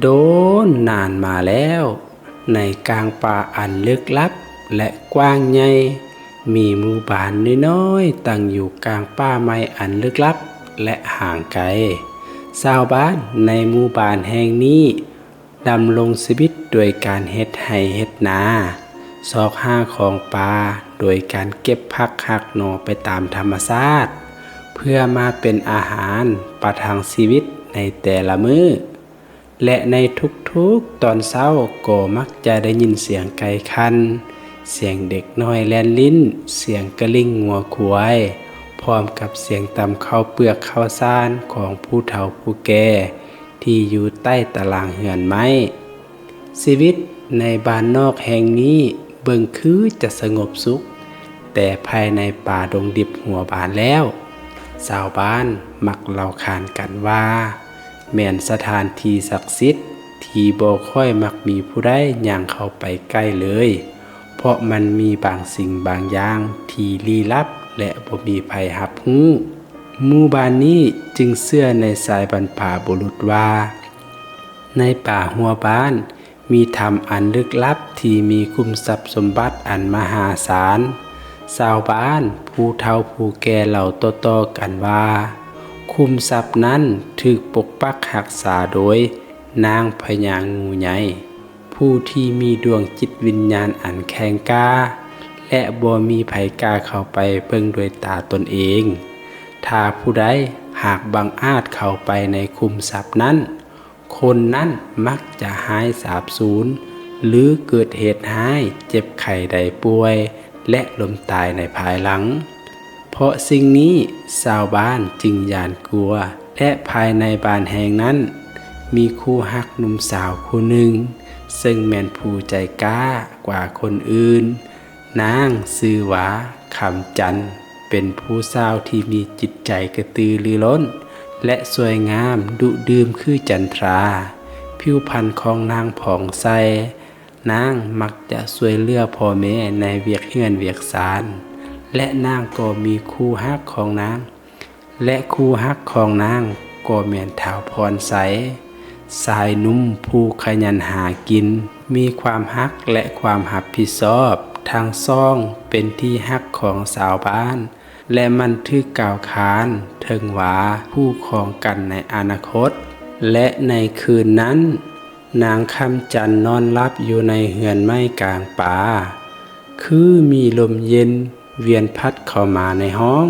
ໂດນນານມາແລ້ວ, ໃນກາງປ່າອັນເລິກລັບ ແລະ ກວ້າງໃຫຍ່, ມີໝູ່ບ້ານນ້ອຍໆ ຕັ້ງຢູ່ກາງປ່າໄມ້ອັນເລິກລັບ ແລະ ຫ່າງໄກ. ຊາວບ້ານໃນໝູ່ບ້ານແຫ່ງນີ້ ດຳລົງຊີວິດດ້ວຍການເຮັດໄຮ່ເຮັດນາ, ຊອກຫາຂອງປ່າ ໂດຍການເກັບຜັກຫັກໜໍ່ໄປຕາມທຳມະຊາດ ເພື່ອມາເປັນອາຫານປະທັງຊີວິດໃນແຕ່ລະມື້ ແລະ ໃນທຸກໆຕອນເຊົ້າກໍມັກຈະໄດ້ຍິນສຽງໄກ່ຂັນ, ສຽງເດັກນ້ອຍແລ່ນຫຼິ້ນ, ສຽງກະລິ່ງງົວຄວາຍ, ພ້ອມກັບສຽງຕຳເຂົ້າເປືອກເຂົ້າສານຂອງຜູ້ເຖົ້າຜູ້ແກ່ ທີ່ຢູ່ໃຕ້ຕະລ່າງເຮືອນໄມ້. ຊີວິດໃນບ້ານນອກແຫ່ງນີ້ເບິ່ງຄືຈະສະຫງົບສຸກ, ແຕ່ພາຍໃນປ່າດົງດິບຫົວບ້ານແລ້ວ, ຊາວບ້ານມັກເລົ່າຂານກັນວ່າ ແມ່ນສະຖານທີ່ສັກສິດທີ່ບໍ່ຄ່ອຍມັກມີຜູ້ໃດຍ່າງເຂົ້າໄປໃກ້ເລີຍ, ເພາະມັນມີບາງສິ່ງບາງຢ່າງທີ່ລີ້ລັບ ແລະ ບໍ່ມີໃຜຮັບຮູ້. ໝູ່ບ້ານນີ້ຈຶ່ງເຊື່ອໃນສາຍບັນພະບຸລຸດວ່າ ໃນປ່າຮົວບ້ານ ມີຖ້ຳອັນລຶກລັບທີ່ມີຂຸມຊັບສົມບັດອັນມະຫາສານ. ຊາວບ້ານຜູ້ເຖົ້າຜູ້ແກ່ເລົ່າຕໍ່ໆກັນວ່າ ຂຸມຊັບນັ້ນຖືກປົກປັກຮັກສາໂດຍນາງພະຍາງູໃຫຍ່ ຜູ້ທີ່ມີດວງຈິດວິນຍານອັນແຂງກ້າ ແລະ ບໍ່ມີໃຜກ້າເຂົ້າໄປເບິ່ງດ້ວຍຕາຕົນເອງ. ຖ້າຜູ້ໃດຫາກບັງອາດເຂົ້າໄປໃນຂຸມຊັບນັ້ນ, ຄົນນັ້ນມັກຈະຫາຍສາບສູນ ຫຼື ເກີດເຫດຮ້າຍເຈັບໄຂ້ໄດ້ປ່ວຍ ແລະ ລົ້ມຕາຍໃນພາຍຫຼັງ. ເພາະສິ່ງນີ້ຊາວບ້ານຈຶ່ງຢ້ານກົວ ແລະ ພາຍໃນບ້ານແຫ່ງນັ້ນມີຄູ່ຮັກໜຸ່ມສາວຄູ່ໜຶ່ງ ເຊິ່ງແມ່ນຜູ້ໃຈກ້າກວ່າຄົນອື່ນ. ນາງຊື່ວ່າຄຳຈັນ ເປັນຜູ້ສາວທີ່ມີຈິດໃຈກະຕືລືລົ້ນ ແລະ ສວຍງາມດຸດື່ມຄືຈັນທາ. ຜິວພັນຂອງນາງຜ່ອງໃສ, ນາງມັກຈະຊ່ວຍເຫຼືອພໍ່ແມ່ໃນວຽກເຮືອນວຽກຊານ ແລະ ນາງກໍມີຄູ່ຮັກຂອງນາງ ແລະ ຄູ່ຮັກຂອງນາງກໍແມ່ນທ້າວພອນໄຊ, ຊາຍໜຸ່ມຜູ້ຂະຫຍັນຫາກິນ, ມີຄວາມຮັກ ແລະ ຄວາມຮັບຜິດຊອບ. ທັງສອງເປັນທີ່ຮັກຂອງຊາວບ້ານ ແລະ ມັນຖືກກ່າວຂານເຖິງວ່າຄູ່ຄອງກັນໃນອະນາຄົດ. ແລະ ໃນຄືນນັ້ນ, ນາງຄຳຈັນນອນຫຼັບຢູ່ໃນເຮືອນໄມ້ກາງປ່າ, ຄືມີລົມເຢັນ ວຽນພັດເຂົ້າມາໃນຫ້ອງ.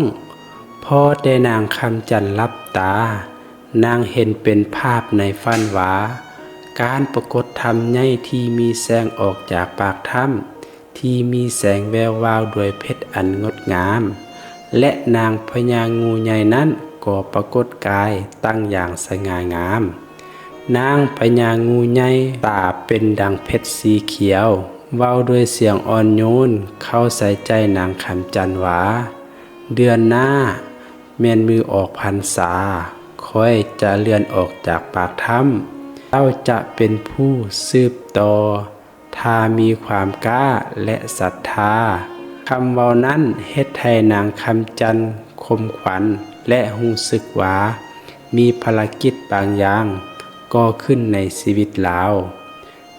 ພໍແຕ່ນາງຄຳຈັນຫຼັບຕາ, ນາງເຫັນເປັນພາບໃນຝັນວ່າ ການປາກົດຖ້ຳໃຫຍ່ທີ່ມີແສງອອກຈາກປາກຖ້ຳ ທີ່ມີແສງແວວວາວດ້ວຍເພັດອັນງົດງາມ ແລະ ນາງພະຍາງູໃຫຍ່ນັ້ນກໍປາກົດກາຍຕັ້ງຢ່າງສະຫງ່າງາມ. ນາງພະຍາງູໃຫຍ່ຕາເປັນດັ່ງເພັດສີຂຽວ, ເວົ້າດ້ວຍສຽງອ່ອນໂຍນເຂົ້າໃສ່ໃຈນາງຄຳຈັນວ່າ, ເດືອນໜ້າແມ່ນມື້ອອກພັນສາ, ຂ້ອຍຈະເລື່ອນອອກຈາກປາກຖ້ຳ, ເຈົ້າຈະເປັນຜູ້ສືບຕໍ່ ຖ້າມີຄວາມກ້າ ແລະ ສັດທາ. ຄຳເວົ້ານັ້ນເຮັດໃຫ້ນາງຄຳຈັນຂົມຂວັນ ແລະ ຮູ້ສຶກວ່າມີພາລະກິດບາງຢ່າງກໍ່ຂຶ້ນໃນຊີວິດລາວ.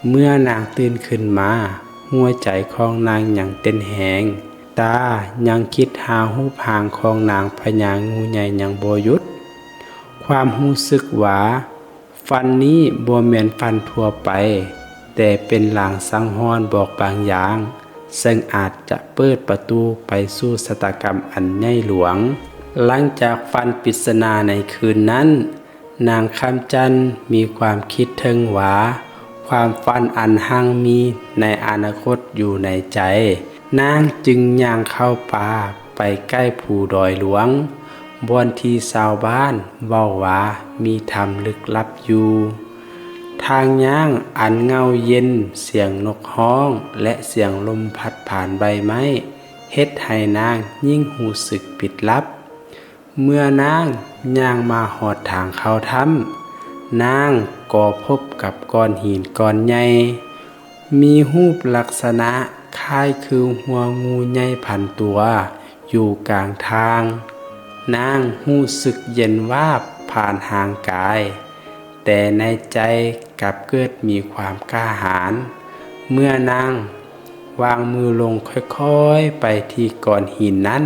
ເມື່ອນາງຕື່ນຂຶ້ນມາ, ຫົວໃຈຂອງນາງຍັງເຕັ້ນແຮງ, ຕາຍັງຄິດຫາຮູບຮ່າງຂອງນາງພະຍາງູໃຫຍ່ຍັງບໍ່ຢຸດ. ຄວາມຮູ້ສຶກວ່າ ຝັນນີ້ບໍ່ແມ່ນຝັນທົ່ວໄປ, ແຕ່ເປັນລາງສັງຫອນບອກບາງຢ່າງ, ເຊິ່ງອາດຈະເປີດປະຕູໄປສູ່ຊະຕາກຳອັນໃຫຍ່ຫຼວງ. ຫຼັງຈາກຝັນປິດສະໜາໃນຄືນນັ້ນ, ນາງຄຳຈັນມີຄວາມຄິດເຖິງວ່າ ຄວາມຝັນອັນຮັ່ງມີໃນອະນາຄົດຢູ່ໃນໃຈ. ນາງຈຶ່ງຍ່າງເຂົ້າປ່າໄປໃກ້ພູດອຍຫຼວງ, ບ່ອນທີ່ຊາວບ້ານເວົ້າວ່າມີຖ້ຳລຶກລັບຢູ່. ທາງຍ່າງອັນເຫງົາເຢັນ, ສຽງນົກຮ້ອງ ແລະ ສຽງລົມພັດຜ່ານໃບໄມ້ ເຮັດໃຫ້ນາງຍິ່ງຮູ້ສຶກປິດລັບ. ເມື່ອນາງຍ່າງມາຮອດທາງເຂົ້າຖ້ຳ, ນາງກໍພົບກັບກ້ອນຫີນກ້ອນໃຫຍ່, ມີຮູບລັກສະນະຄ້າຍຄືຫົວງູໃຫຍ່ພັນຕົວຢູ່ກາງທາງ. ນາງຮູ້ສຶກເຢັນວາບຜ່ານຮ່າງກາຍ, ແຕ່ໃນໃຈກັບເກີດມີຄວາມກ້າຫານ. ເມື່ອນາງວາງມືລົງຄ່ອຍໆໄປທີ່ກ້ອນຫີນນັ້ນ,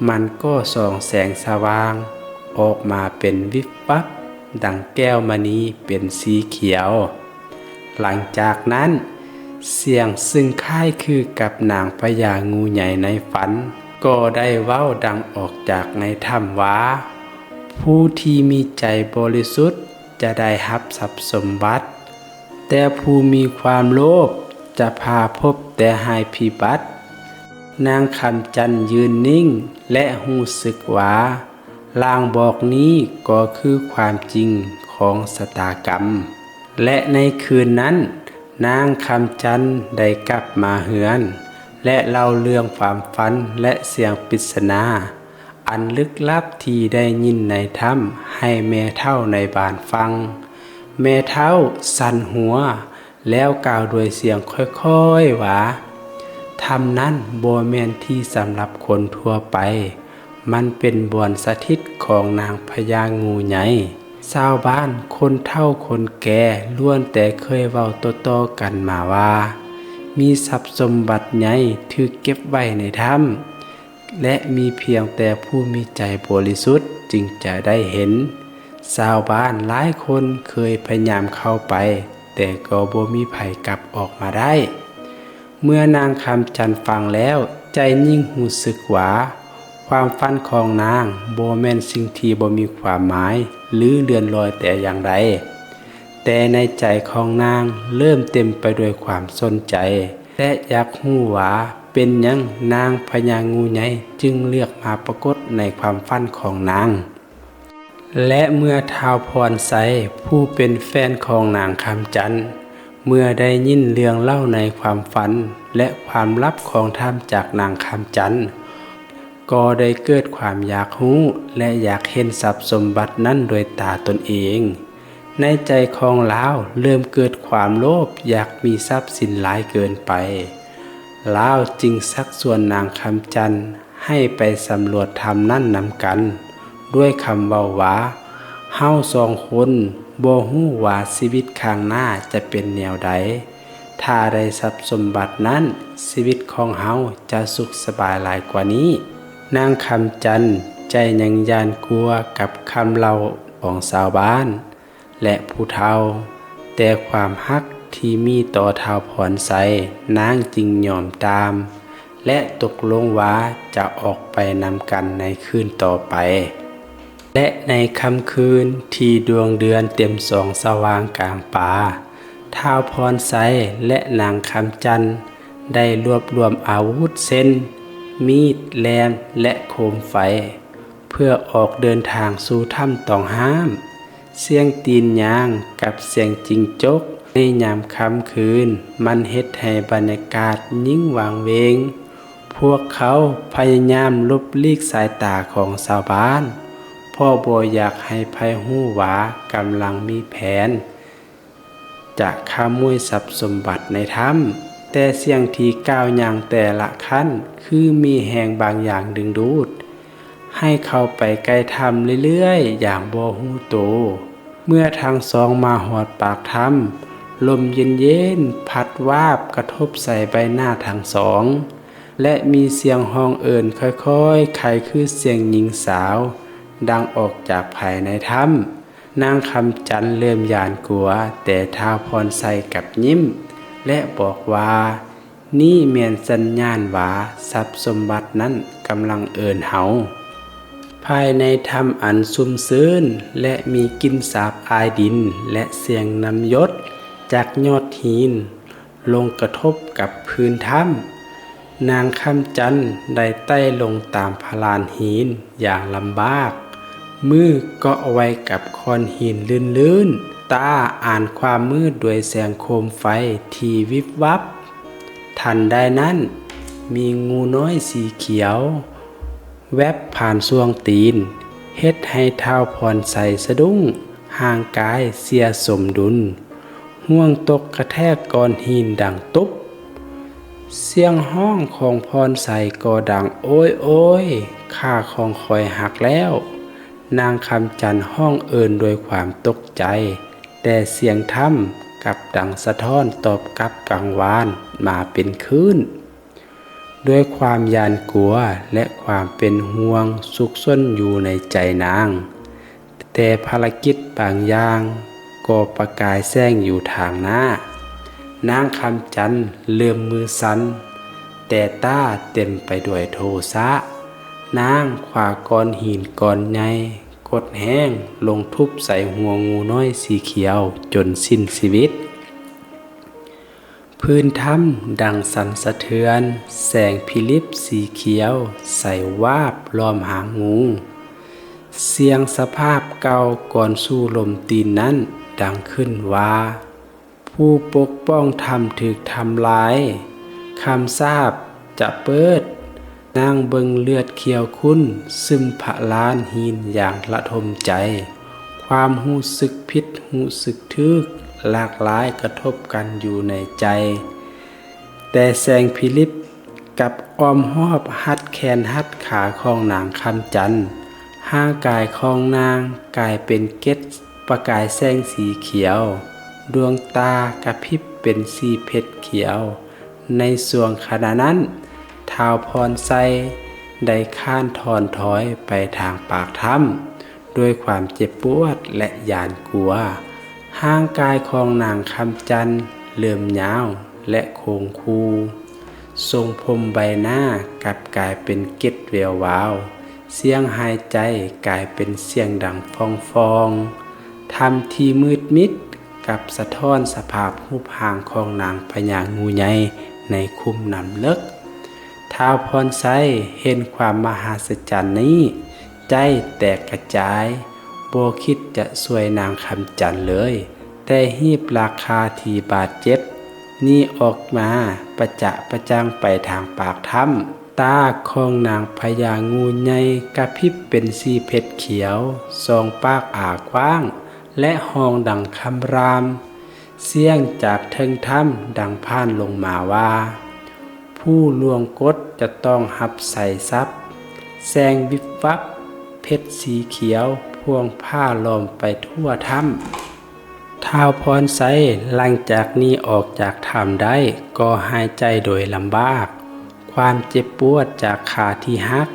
ມັນກໍສ່ອງແສງສະຫວ່າງອອກມາເປັນວິບວັບ ດັ່ງແກ້ວມະນີເປັນສີຂຽວ. ຫຼັງຈາກນັ້ນ, ສຽງຊຶ່ງຄ້າຍຄືກັບນາງພະຍາງູໃຫຍ່ໃນຝັນ ກໍໄດ້ເວົ້າດັງອອກຈາກໃນຖ້ຳວ່າ, ຜູ້ທີ່ມີໃຈບໍລິສຸດຈະໄດ້ຮັບຊັບສົມບັດ, ແຕ່ຜູ້ມີຄວາມໂລບຈະພາພົບແຕ່ຮ້າຍພິບັດ. ນາງຄຳຈັນຢືນນິ່ງ ແລະ ຮູ້ສຶກວ່າ ລາງບອກນີ້ກໍຄືຄວາມຈິງຂອງຊະຕາກຳ. ແລະ ໃນຄືນນັ້ນ, ນາງຄຳຈັນໄດ້ກັບມາເຮືອນ ແລະ ເລົ່າເລື່ອງຄວາມຝັນ ແລະ ສຽງປິດສະໜາອັນລຶກລັບທີ່ໄດ້ຍິນໃນຖ້ຳໃຫ້ແມ່ເຖົ້າໃນບ້ານຟັງ. ແມ່ເຖົ້າສັ່ນຫົວ ແລ້ວກ່າວດ້ວຍສຽງຄ່ອຍໆວ່າ, ຖ້ຳນັ້ນບໍ່ແມ່ນທີ່ສຳລັບຄົນທົ່ວໄປ, ມັນເປັນບ່ອນສະຖິດຂອງນາງພະຍາງູໃຫຍ່. ຊາວບ້ານຄົນເຖົ້າຄົນແກ່ລ້ວນແຕ່ເຄີຍເວົ້າຕໍ່ໆກັນມາວ່າ, ມີຊັບສົມບັດໃຫຍ່ຖືກເກັບໄວ້ໃນຖ້ຳ ແລະ ມີພຽງແຕ່ຜູ້ມີໃຈບໍລິສຸດຈຶ່ງຈະໄດ້ເຫັນ. ຊາວບ້ານຫຼາຍຄົນເຄີຍພະຍາຍາມເຂົ້າໄປ, ແຕ່ກໍບໍ່ມີໃຜກັບອອກມາໄດ້. ເມື່ອນາງຄຳຈັນຟັງແລ້ວ, ໃຈຍິ່ງຮູ້ສຶກວ່າ ຄວາມຝັນຂອງນາງບໍ່ແມ່ນສິ່ງທີ່ບໍ່ມີຄວາມໝາຍ ຫຼື ເລື່ອນລອຍແຕ່ຢ່າງໃດ, ແຕ່ໃນໃຈຂອງນາງເລີ່ມເຕັມໄປດ້ວຍຄວາມສົນໃຈ ແລະ ຢາກຮູ້ວ່າເປັນຫຍັງນາງພະຍາງູໃຫຍ່ຈຶ່ງເລືອກມາປາກົດໃນຄວາມຝັນຂອງນາງ. ແລະ ເມື່ອທ້າວພອນໄຊ ຜູ້ເປັນແຟນຂອງນາງຄຳຈັນ ເມື່ອໄດ້ຍິນເລື່ອງເລົ່າໃນຄວາມຝັນ ແລະ ຄວາມລັບຂອງຖ້ຳຈາກນາງຄຳຈັນ, ກໍໄດ້ເກີດຄວາມຢາກຮູ້ ແລະ ຢາກເຫັນຊັບສົມບັດນັ້ນດ້ວຍຕາຕົນເອງ. ໃນໃຈຂອງລາວເລີ່ມເກີດຄວາມໂລບຢາກມີຊັບສິນຫຼາຍເກີນໄປ. ລາວຈຶ່ງຊັກຊວນນາງຄຳຈັນໃຫ້ໄປສຳຫຼວດຖ້ຳນັ້ນນຳກັນ ດ້ວຍຄຳເວົ້າວ່າ, ເຮົາສອງຄົນບໍ່ຮູ້ວ່າຊີວິດຂ້າງໜ້າຈະເປັນແນວໃດ. ຖ້າໄດ້ຊັບສົມບັດນັ້ນ, ຊີວິດຂອງເຮົາຈະສຸກສະບາຍຫຼາຍກວ່ານີ້. ນາງຄຳຈັນໃຈຍັງຢ້ານກົວກັບຄຳເລົ່າຂອງຊາວບ້ານ ແລະ ຜູ້ເຖົ້າ, ແຕ່ຄວາມຮັກທີ່ມີຕໍ່ທ້າວພອນໄຊ, ນາງຈຶ່ງຍອມຕາມ ແລະ ຕົກລົງວ່າຈະອອກໄປນຳກັນໃນຄືນຕໍ່ໄປ. ແລະ ໃນຄ່ຳຄືນທີ່ດວງເດືອນເຕັມສອງສະຫວ່າງກາງປ່າ, ທ້າວພອນໄຊ ແລະ ນາງຄຳຈັນ ໄດ້ລວບລວມອາວຸດເຊັ່ນ ມີດ, ແລມ ແລະ ໂຄມໄຟ ເພື່ອອອກເດີນທາງສູ່ຖ້ຳຕ້ອງຫ້າມ. ສຽງຕີນຍ່າງກັບສຽງຈິງຈົກໃນຍາມຄ່ຳຄືນ ມັນເຮັດໃຫ້ບັນຍາກາດຍິ່ງຫວາງເວງ. ພວກເຂົາພະຍາຍາມຫຼົບຫຼີກສາຍຕາຂອງຊາວບ້ານ, ເພາະບໍ່ຢາກໃຫ້ໃຜຮູ້ວ່າກຳລັງມີແຜນ ຈະຂະໂມຍຊັບສົມບັດໃນຖ້ຳ, ແຕ່ສຽງທີ່ກ້າວຍ່າງແຕ່ລະຂັ້ນ ຄືມີແຮງບາງຢ່າງດຶງດູດໃຫ້ເຂົ້າໄປໃກ້ຖ້ຳເລື້ອຍໆຢ່າງບໍ່ຮູ້ໂຕ. ເມື່ອທັງສອງມາຮອດປາກຖ້ຳ, ລົມເຢັນໆພັດວາບກະທົບໃສ່ໃບໜ້າທັງສອງ ແລະ ມີສຽງຮ້ອງເອີ້ນຄ່ອຍໆໄຄຄືສຽງຍິງສາວ ດັງອອກຈາກພາຍໃນຖ້ຳ. ນາງຄຳຈັນເລີ່ມຢ້ານກົວ, ແຕ່ທ້າວພອນໄຊກັບຍິ້ມ ແລະ ບອກວ່າ, ນີ້ແມ່ນສັນຍານວ່າຊັບສົມບັດນັ້ນກຳລັງເອີ້ນເຮົາ. ພາຍໃນຖ້ຳອັນຊຸ່ມຊື່ນ ແລະ ມີກິ່ນສາບອາຍດິນ ແລະ ສຽງນ້ຳຢົດຈາກຍອດຫີນລົງກະທົບກັບພື້ນຖ້ຳ. ນາງຄຳຈັນໄດ້ໄຕ່ລົງຕາມພະລານຫີນຢ່າງລຳບາກ. ມືເກາະໄວ້ກັບກ້ອນຫີນລື່ນໆ, ຕາອ່ານຄວາມມືດດ້ວຍແສງໂຄມໄຟທີ່ວິບວັບ. ທັນໃດນັ້ນ, ມີງູນ້ອຍສີຂຽວແວັບຜ່ານຊ່ວງຕີນ, ເຮັດໃຫ້ທ້າວພອນໄຊສະດຸ້ງ, ຮ່າງກາຍເສຍສົມດຸນ. ຫ່ວງຕົກກະແທກກ້ອນຫີນດັງຕຸບ. ສຽງຮ້ອງຂອງພອນໄຊກໍດັງ, ໂອ້ຍ, ໂອ້ຍ, ຂາຂອງຂ້ອຍຫັກແລ້ວ. ນາງຄຳຈັນຮ້ອງເອີ້ນດ້ວຍຄວາມຕົກໃຈ, ແຕ່ສຽງຖ້ຳກັບດັງສະທ້ອນຕອບກັບກັງວານມາເປັນຄື້ນ. ດ້ວຍຄວາມຢ້ານກົວ ແລະ ຄວາມເປັນຫ່ວງຊຸກຊົນຢູ່ໃນໃຈນາງ, ແຕ່ພາລະກິດບາງຢ່າງກໍປະກາຍແສງຢູ່ທາງໜ້າ. ນາງຄຳຈັນເລີ່ມມືສັ່ນ, ແຕ່ຕາເຕັມໄປດ້ວຍໂທສະ. ນາງຄວ້າກ້ອນຫີນກ້ອນໃຫຍ່ກົດແຮງລົງທຸບໃສ່ຫົວງູນ້ອຍສີຂຽວຈົນສິ້ນຊີວິດ. ພື້ນຖ້ຳດັງສັ່ນສະເທືອນ, ແສງພິລິບສີຂຽວໃສວາບລ້ອມຫາງງູ. ສຽງສະພາບເກົ່າກ່ອນສູ່ລົມຕີນນັ້ນດັງຂຶ້ນວ່າ, ຜູ້ປົກປ້ອງຖ້ຳຖືກທຳລາຍ, ຄຳສາບຈະເປີດ. ນາງເບິ່ງເລືອດຂຽວຂຸ້ນຊຶມພະລານຫີນຢ່າງລະທົມໃຈ. ຄວາມຮູ້ສຶກຜິດ, ຮູ້ສຶກຖືກ, ຫຼາກຫຼາຍກະທົບກັນຢູ່ໃນໃຈ. ແຕ່ແສງພິລິບກັບອ້ອມຮອບຮັດແຂນຮັດຂາຂອງນາງຄຳຈັນ. ຮ່າງກາຍຂອງນາງກາຍເປັນເກັດປະກາຍແສງສີຂຽວ. ດວງຕາກະພິບເປັນສີເພັດຂຽວ. ໃນຊ່ວງຂະນະນັ້ນ, ທ້າວພອນໄຊໄດ້ຄ້ານຖອນຖອຍໄປທາງປາກຖ້ຳ ດ້ວຍຄວາມເຈັບປວດ ແລະ ຢ້ານກົວ. ຮ່າງກາຍຂອງນາງຄຳຈັນເລີ່ມຍາວ ແລະ ໂຄງຄູ. ຊົງຜົມໃບໜ້າກັບກາຍເປັນເກັດແວວວາວ. ສຽງຫາຍໃຈກາຍເປັນສຽງດັງຟອງໆ. ຖ້ຳທີ່ມືດມິດ ກັບສະທ້ອນສະພາບຮູບຮ່າງຂອງນາງພະຍາງູໃຫຍ່ໃນຂຸມນ້ຳເລິກ. ທ້າວພອນໄຊເຫັນຄວາມມະຫັດສະຈັນນີ້, ໃຈແຕກກະຈາຍ, ບໍ່ຄິດຈະຊ່ວຍນາງຄຳຈັນເລີຍ, ແຕ່ຮີບລາກຂາທີ່ບາດເຈັບນີ້ອອກມາປະຈະປະຈັງໄປທາງປາກຖ້ຳ. ຕາຂອງນາງພະຍາງູໃຫຍ່ກະພິບເປັນສີເພັດຂຽວ, ສອງປາກອາກວ້າງ ແລະ ຮ້ອງດັງຄຳລາມ. ສຽງຈາກເທິງຖ້ຳດັງຜ່ານລົງມາວ່າ, ຜູ້ລ່ວງກົດຈະຕ້ອງຮັບໄຊສັບ. ແສງວິບວັບເພັດສີຂຽວພ່ວງຜ່າລ້ອມໄປທົ່ວຖ້ຳ. ທ້າວພອນໄຊຫຼັງຈາກໜີອອກຈາກຖ້ຳໄດ້ກໍຫາຍໃຈໂດຍລຳບາກ. ຄວາມເຈັບປວດຈາກຂາທີ່ຫັກ,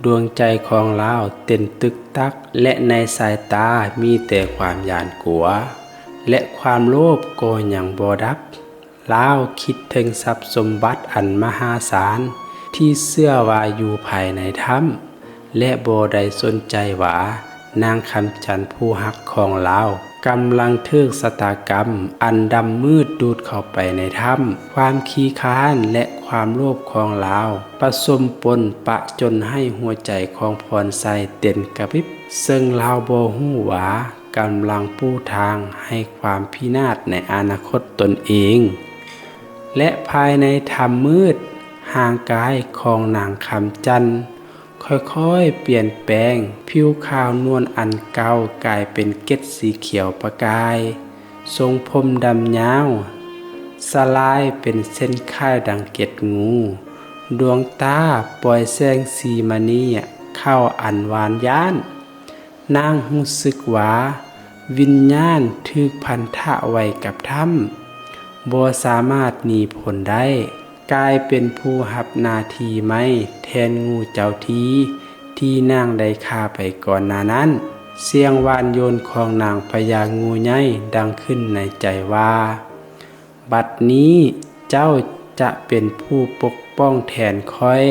ດວງໃຈຂອງລາວເຕັ້ນຕຶກຕັກ ແລະ ໃນສາຍຕາມີແຕ່ຄວາມຢ້ານກົວ ແລະ ຄວາມໂລບກໍຍັງບໍ່ດັບ. ລາວຄິດເຖິງຊັບສົມບັດອັນມະຫາສານທີ່ເຊື່ອວ່າຢູ່ພາຍໃນຖ້ຳ ແລະ ບໍ່ໄດ້ສົນໃຈວ່ານາງຄຳຈັນຜູ້ຮັກຂອງລາວກຳລັງຖືກຊະຕາກຳອັນດຳມືດດູດເຂົ້າໄປໃນຖ້ຳ. ຄວາມຂີ້ຄ້ານ ແລະ ຄວາມໂລບຂອງລາວປະສົມປົນປະຈົນໃຫ້ຫົວໃຈຂອງພອນໄຊເຕັ້ນກະບິບ, ເຊິ່ງລາວບໍ່ຮູ້ວ່າກຳລັງປູທາງໃຫ້ຄວາມພິນາດໃນອະນາຄົດຕົນເອງ. ແລະ ພາຍໃນຖ້ຳມືດ, ຮ່າງກາຍຂອງນາງຄຳຈັນ ຄ່ອຍໆປ່ຽນແປງ, ຜິວຂາວນວນອັນເກົ່າກາຍເປັນເກັດສີຂຽວປະກາຍ, ຊົງຜົມດຳຍາວສະລາຍເປັນເສັ້ນຄ້າຍດັ່ງເກັດງູ, ດວງຕາປ່ອຍແສງສີມະນີຂາວອັນຫວານຢ້ານ. ນາງຮູ້ສຶກວ່າວິນຍານຖືກພັນທະໄວ້ກັບຖ້ຳ, ບໍ່ສາມາດໜີພົ້ນໄດ້, ກາຍເປັນຜູ້ຮັບໜ້າທີ່ໃໝ່ແທນງູເຈົ້າທີ່ ທີ່ນາງໄດ້ຂ້າໄປກ່ອນໜ້ານັ້ນ. ສຽງຫວານໂຍນຂອງນາງພະຍາງູໃຫຍ່ດັງຂຶ້ນໃນໃຈວ່າ, ບັດນີ້ເຈົ້າຈະເປັນຜູ້ປົກປ້ອງແທນຂ້ອຍ.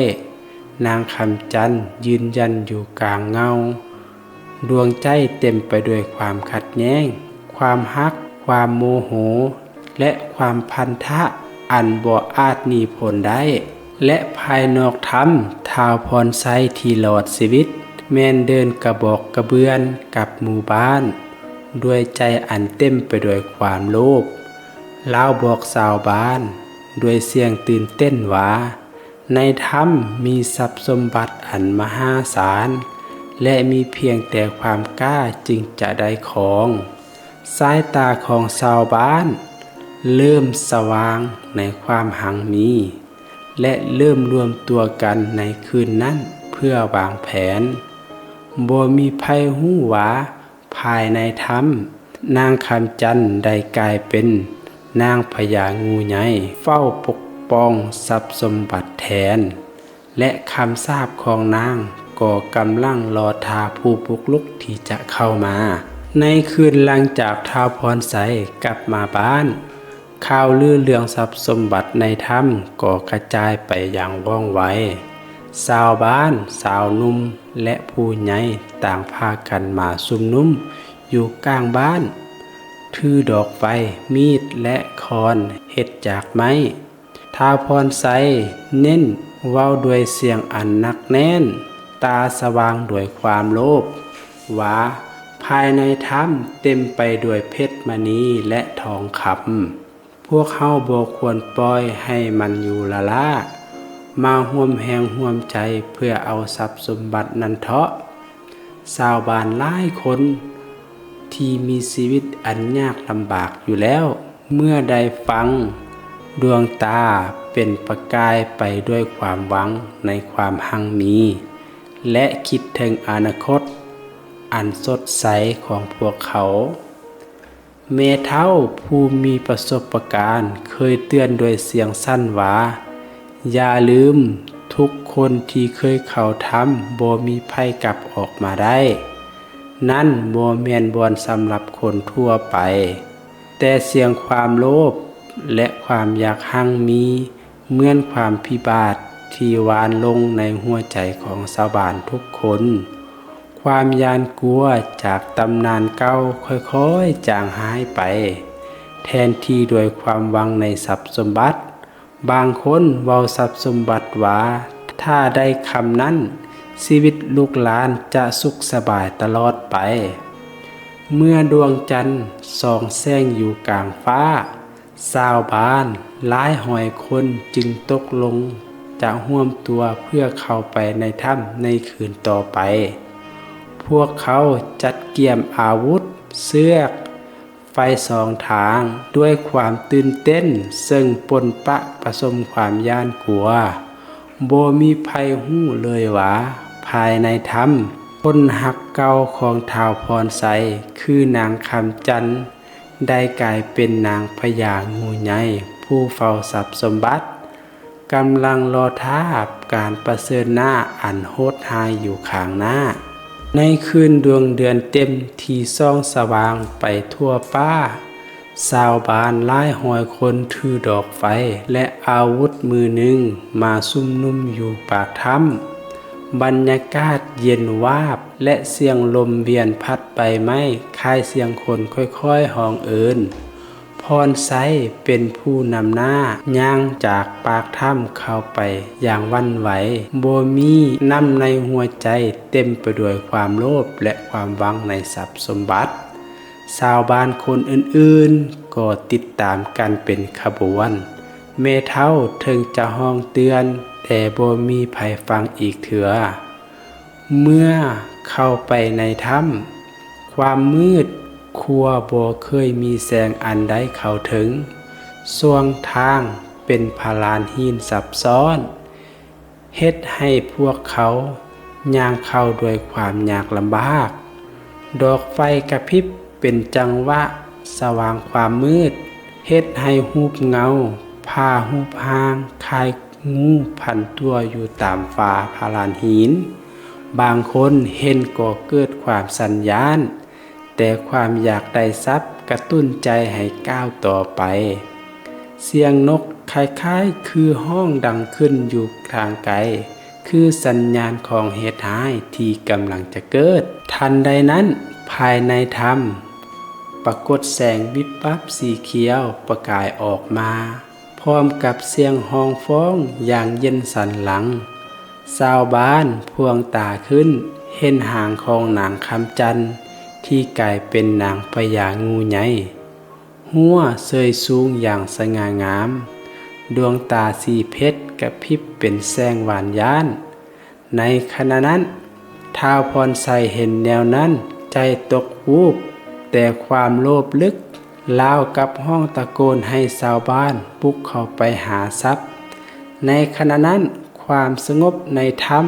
ນາງຄຳຈັນຢືນຢັນຢູ່ກາງເງົາ, ດວງໃຈເຕັມໄປດ້ວຍຄວາມຂັດແຍ້ງ, ຄວາມຮັກ, ຄວາມໂມໂຫ ແລະ ຄວາມພັນທະອັນບໍ່ອາດໜີພົ້ນໄດ້. ແລະ ພາຍນອກຖ້ຳ, ທ້າວພອນໄຊທີ່ລອດຊີວິດ ແມ່ນເດີນກະບອກກະເບືອນກັບໝູ່ບ້ານ ດ້ວຍໃຈອັນເຕັມໄປດ້ວຍຄວາມໂລບ. ລາວບອກຊາວບ້ານດ້ວຍສຽງຕື່ນເຕັ້ນວ່າ, ໃນຖ້ຳມີຊັບສົມບັດອັນມະຫາສານ ແລະ ມີພຽງແຕ່ຄວາມກ້າຈຶ່ງຈະໄດ້ຄອງ. ສາຍຕາຂອງຊາວບ້ານເລີ່ມສະຫວ່າງໃນຄວາມຮັ່ງມີ ແລະ ເລີ່ມລວມຕົວກັນໃນຄືນນັ້ນເພື່ອວາງແຜນ. ບໍ່ມີໃຜຮູ້ວ່າ ພາຍໃນຖ້ຳ, ນາງຄຳຈັນໄດ້ກາຍເປັນນາງພະຍາງູໃຫຍ່ ເຝົ້າປົກປ້ອງຊັບສົມບັດແທນ ແລະ ຄຳສາບຂອງນາງກໍກຳລັງລໍຖ້າຜູ້ບຸກລຸກທີ່ຈະເຂົ້າມາ. ໃນຄືນຫຼັງຈາກທ້າວພອນໄຊກັບມາບ້ານ, ຂ່າວລືເລື່ອງຊັບສົມບັດໃນຖ້ຳກໍກະຈາຍໄປຢ່າງວ່ອງໄວ. ຊາວບ້ານ, ຊາວໜຸ່ມ ແລະ ຜູ້ໃຫຍ່ຕ່າງພາກັນມາຊຸມນຸມຢູ່ກາງບ້ານ, ຖືດອກໄຟ, ມີດ ແລະ ຄ້ອນເຮັດຈາກໄມ້. ທ້າວພອນໄຊເນັ້ນເວົ້າດ້ວຍສຽງອັນໜັກແໜ້ນ, ຕາສະຫວ່າງດ້ວຍຄວາມໂລບ ວ່າ, ພາຍໃນຖ້ຳເຕັມໄປດ້ວຍເພັດມະນີ ແລະ ທອງຄຳ. ພວກເຮົາບໍ່ຄວນປ່ອຍໃຫ້ມັນຢູ່ລ້າໆ, ມາຮ່ວມແຮງຮ່ວມໃຈເພື່ອເອົາຊັບສົມບັດນັ້ນເທາະ. ຊາວບ້ານຫຼາຍຄົນທີ່ມີຊີວິດອັນຍາກລຳບາກຢູ່ແລ້ວ, ເມື່ອໄດ້ຟັງ, ດວງຕາເປັນປະກາຍໄປດ້ວຍຄວາມຫວັງໃນຄວາມຮັ່ງມີ ແລະ ຄິດເຖິງອະນາຄົດອັນສົດໃສຂອງພວກເຂົາ. ແມ່ເຖົ້າຜູ້ມີປະສົບປະການເຄີຍເຕືອນດ້ວຍສຽງສັ້ນວ່າ, ຢ່າລືມ, ທຸກຄົນທີ່ເຄີຍເຂົ້າຖ້ຳບໍ່ມີໃຜກັບອອກມາໄດ້. ນັ້ນບໍ່ແມ່ນບ່ອນສຳລັບຄົນທົ່ວໄປ, ແຕ່ສຽງຄວາມໂລບ ແລະ ຄວາມຢາກຮັ່ງມີ ເໝືອນຄວາມພິບາດທີ່ຫວ່ານລົງໃນຫົວໃຈຂອງຊາວບ້ານທຸກຄົນ. ຄວາມຢ້ານກົວຈາກຕຳນານເກົ່າຄ່ອຍໆຈາງຫາຍໄປ, ແທນທີ່ດ້ວຍຄວາມຫວັງໃນຊັບສົມບັດ. ບາງຄົນເວົ້າຊັບສົມບັດວ່າ ຖ້າໄດ້ຄຳນັ້ນ, ຊີວິດລູກຫຼານຈະສຸກສະບາຍຕະຫຼອດໄປ. ເມື່ອດວງຈັນສ່ອງແສງຢູ່ກາງຟ້າ, ຊາວບ້ານຫຼາຍຮ້ອຍຄົນຈຶ່ງຕົກລົງຈະຮ່ວມຕົວເພື່ອເຂົ້າໄປໃນຖ້ຳໃນຄືນຕໍ່ໄປ. ພວກເຂົາຈັດກຽມອາວຸດ, ເຊືອກ, ໄຟສອງທາງ. ດ້ວຍຄວາມຕື່ນເຕັ້ນເຊິ່ງປົນປະປະສົມຄວາມຢ້ານກົວ, ບໍ່ມີໃຜຮູ້ເລີຍວ່າ ພາຍໃນຖ້ຳ, ຄົນຮັກເກົ່າຂອງທ້າວພອນໄຊ ຄືນາງຄຳຈັນ ໄດ້ກາຍເປັນນາງພະຍາງູໃຫຍ່ຜູ້ເຝົ້າຊັບສົມບັດ, ກຳລັງລໍຖ້າການປະເຊີນໜ້າອັນໂຫດຮ້າຍຢູ່ຂ້າງໜ້າ. ໃນຄືນດວງເດືອນເຕັມທີ່ສ່ອງສະຫວ່າງໄປທົ່ວປ່າ, ຊາວບ້ານຫຼາຍຮ້ອຍຄົນຖືດອກໄຟ ແລະ ອາວຸດມືໜຶ່ງມາຊຸມນຸມຢູ່ປາກຖ້ຳ. ບັນຍາກາດເຢັນວາບ ແລະ ສຽງລົມວຽນພັດໃບໄມ້ຄ້າຍສຽງຄົນຄ່ອຍໆຮ້ອງເອີ້ນ. ພອນໄຊເປັນຜູ້ນຳໜ້າຍ່າງຈາກປາກຖ້ຳເຂົ້າໄປຢ່າງຫວັ່ນໄຫວ, ບໍ່ມີນ້ຳໃນຫົວໃຈ, ເຕັມໄປດ້ວຍຄວາມໂລບ ແລະ ຄວາມຫວັງໃນຊັບສົມບັດ. ຊາວບ້ານຄົນອື່ນໆກໍຕິດຕາມກັນເປັນຂະບວນ. ແມ່ເຖົ້າເຖິງຈະຮ້ອງເຕືອນ, ແຕ່ບໍ່ມີໃຜຟັງອີກເທື່ອ. ເມື່ອເຂົ້າໄປໃນຖ້ຳ, ຄວາມມືດຄົວບໍ່ເຄີຍມີແສງອັນໃດເຂົ້າເຖິງ. ຊ່ວງທາງເປັນພະລານຫີນຊັບຊ້ອນ, ເຮັດໃຫ້ພວກເຂົາຍ່າງເຂົ້າດ້ວຍຄວາມຍາກລຳບາກ. ດອກໄຟກະພິບເປັນຈັງຫວະສະຫວ່າງຄວາມມືດ, ເຮັດໃຫ້ຮູບເງົາ, ຜ້າຮູບຮ່າງຄ້າຍງູພັນຕົວຢູ່ຕາມຝາຜະລານຫີນ. ບາງຄົນເຫັນກໍເກີດຄວາມສັນຍານ, ແຕ່ຄວາມຢາກໄດ້ຊັບກະຕຸ້ນໃຈໃຫ້ກ້າວຕໍ່ໄປ. ສຽງນົກຄ້າຍໆຄືຮ້ອງດັງຂຶ້ນຢູ່ທາງໄກ, ຄືສັນຍານຂອງເຫດຮ້າຍທີ່ກຳລັງຈະເກີດ. ທັນໃດນັ້ນ, ພາຍໃນຖ້ຳປາກົດແສງວິບວັບສີຂຽວປະກາຍອອກມາ, ພ້ອມກັບສຽງຮ້ອງຟ້ອງຢ່າງເຢັນສັນຫຼັງ. ຊາວບ້ານພວງຕາຂຶ້ນ, ເຫັນຮ່າງຂອງນາງຄຳຈັນທີ່ກາຍເປັນນາງພະຍາງູໃຫຍ່. ຫົວເຊີຍສູງຢ່າງສະຫງ່າງາມ, ດວງຕາສີເພັດກະພິບເປັນແສງຫວານຢ້ານ. ໃນຂະນະນັ້ນ, ທ້າວພອນໄຊເຫັນແນວນັ້ນ, ໃຈຕົກວູບ, ແຕ່ຄວາມໂລບລຶກ, ລາວກັບຮ້ອງຕະໂກນໃຫ້ຊາວບ້ານບຸກເຂົ້າໄປຫາຊັບ. ໃນຂະນະນັ້ນ, ຄວາມສະຫງົບໃນຖ້ຳ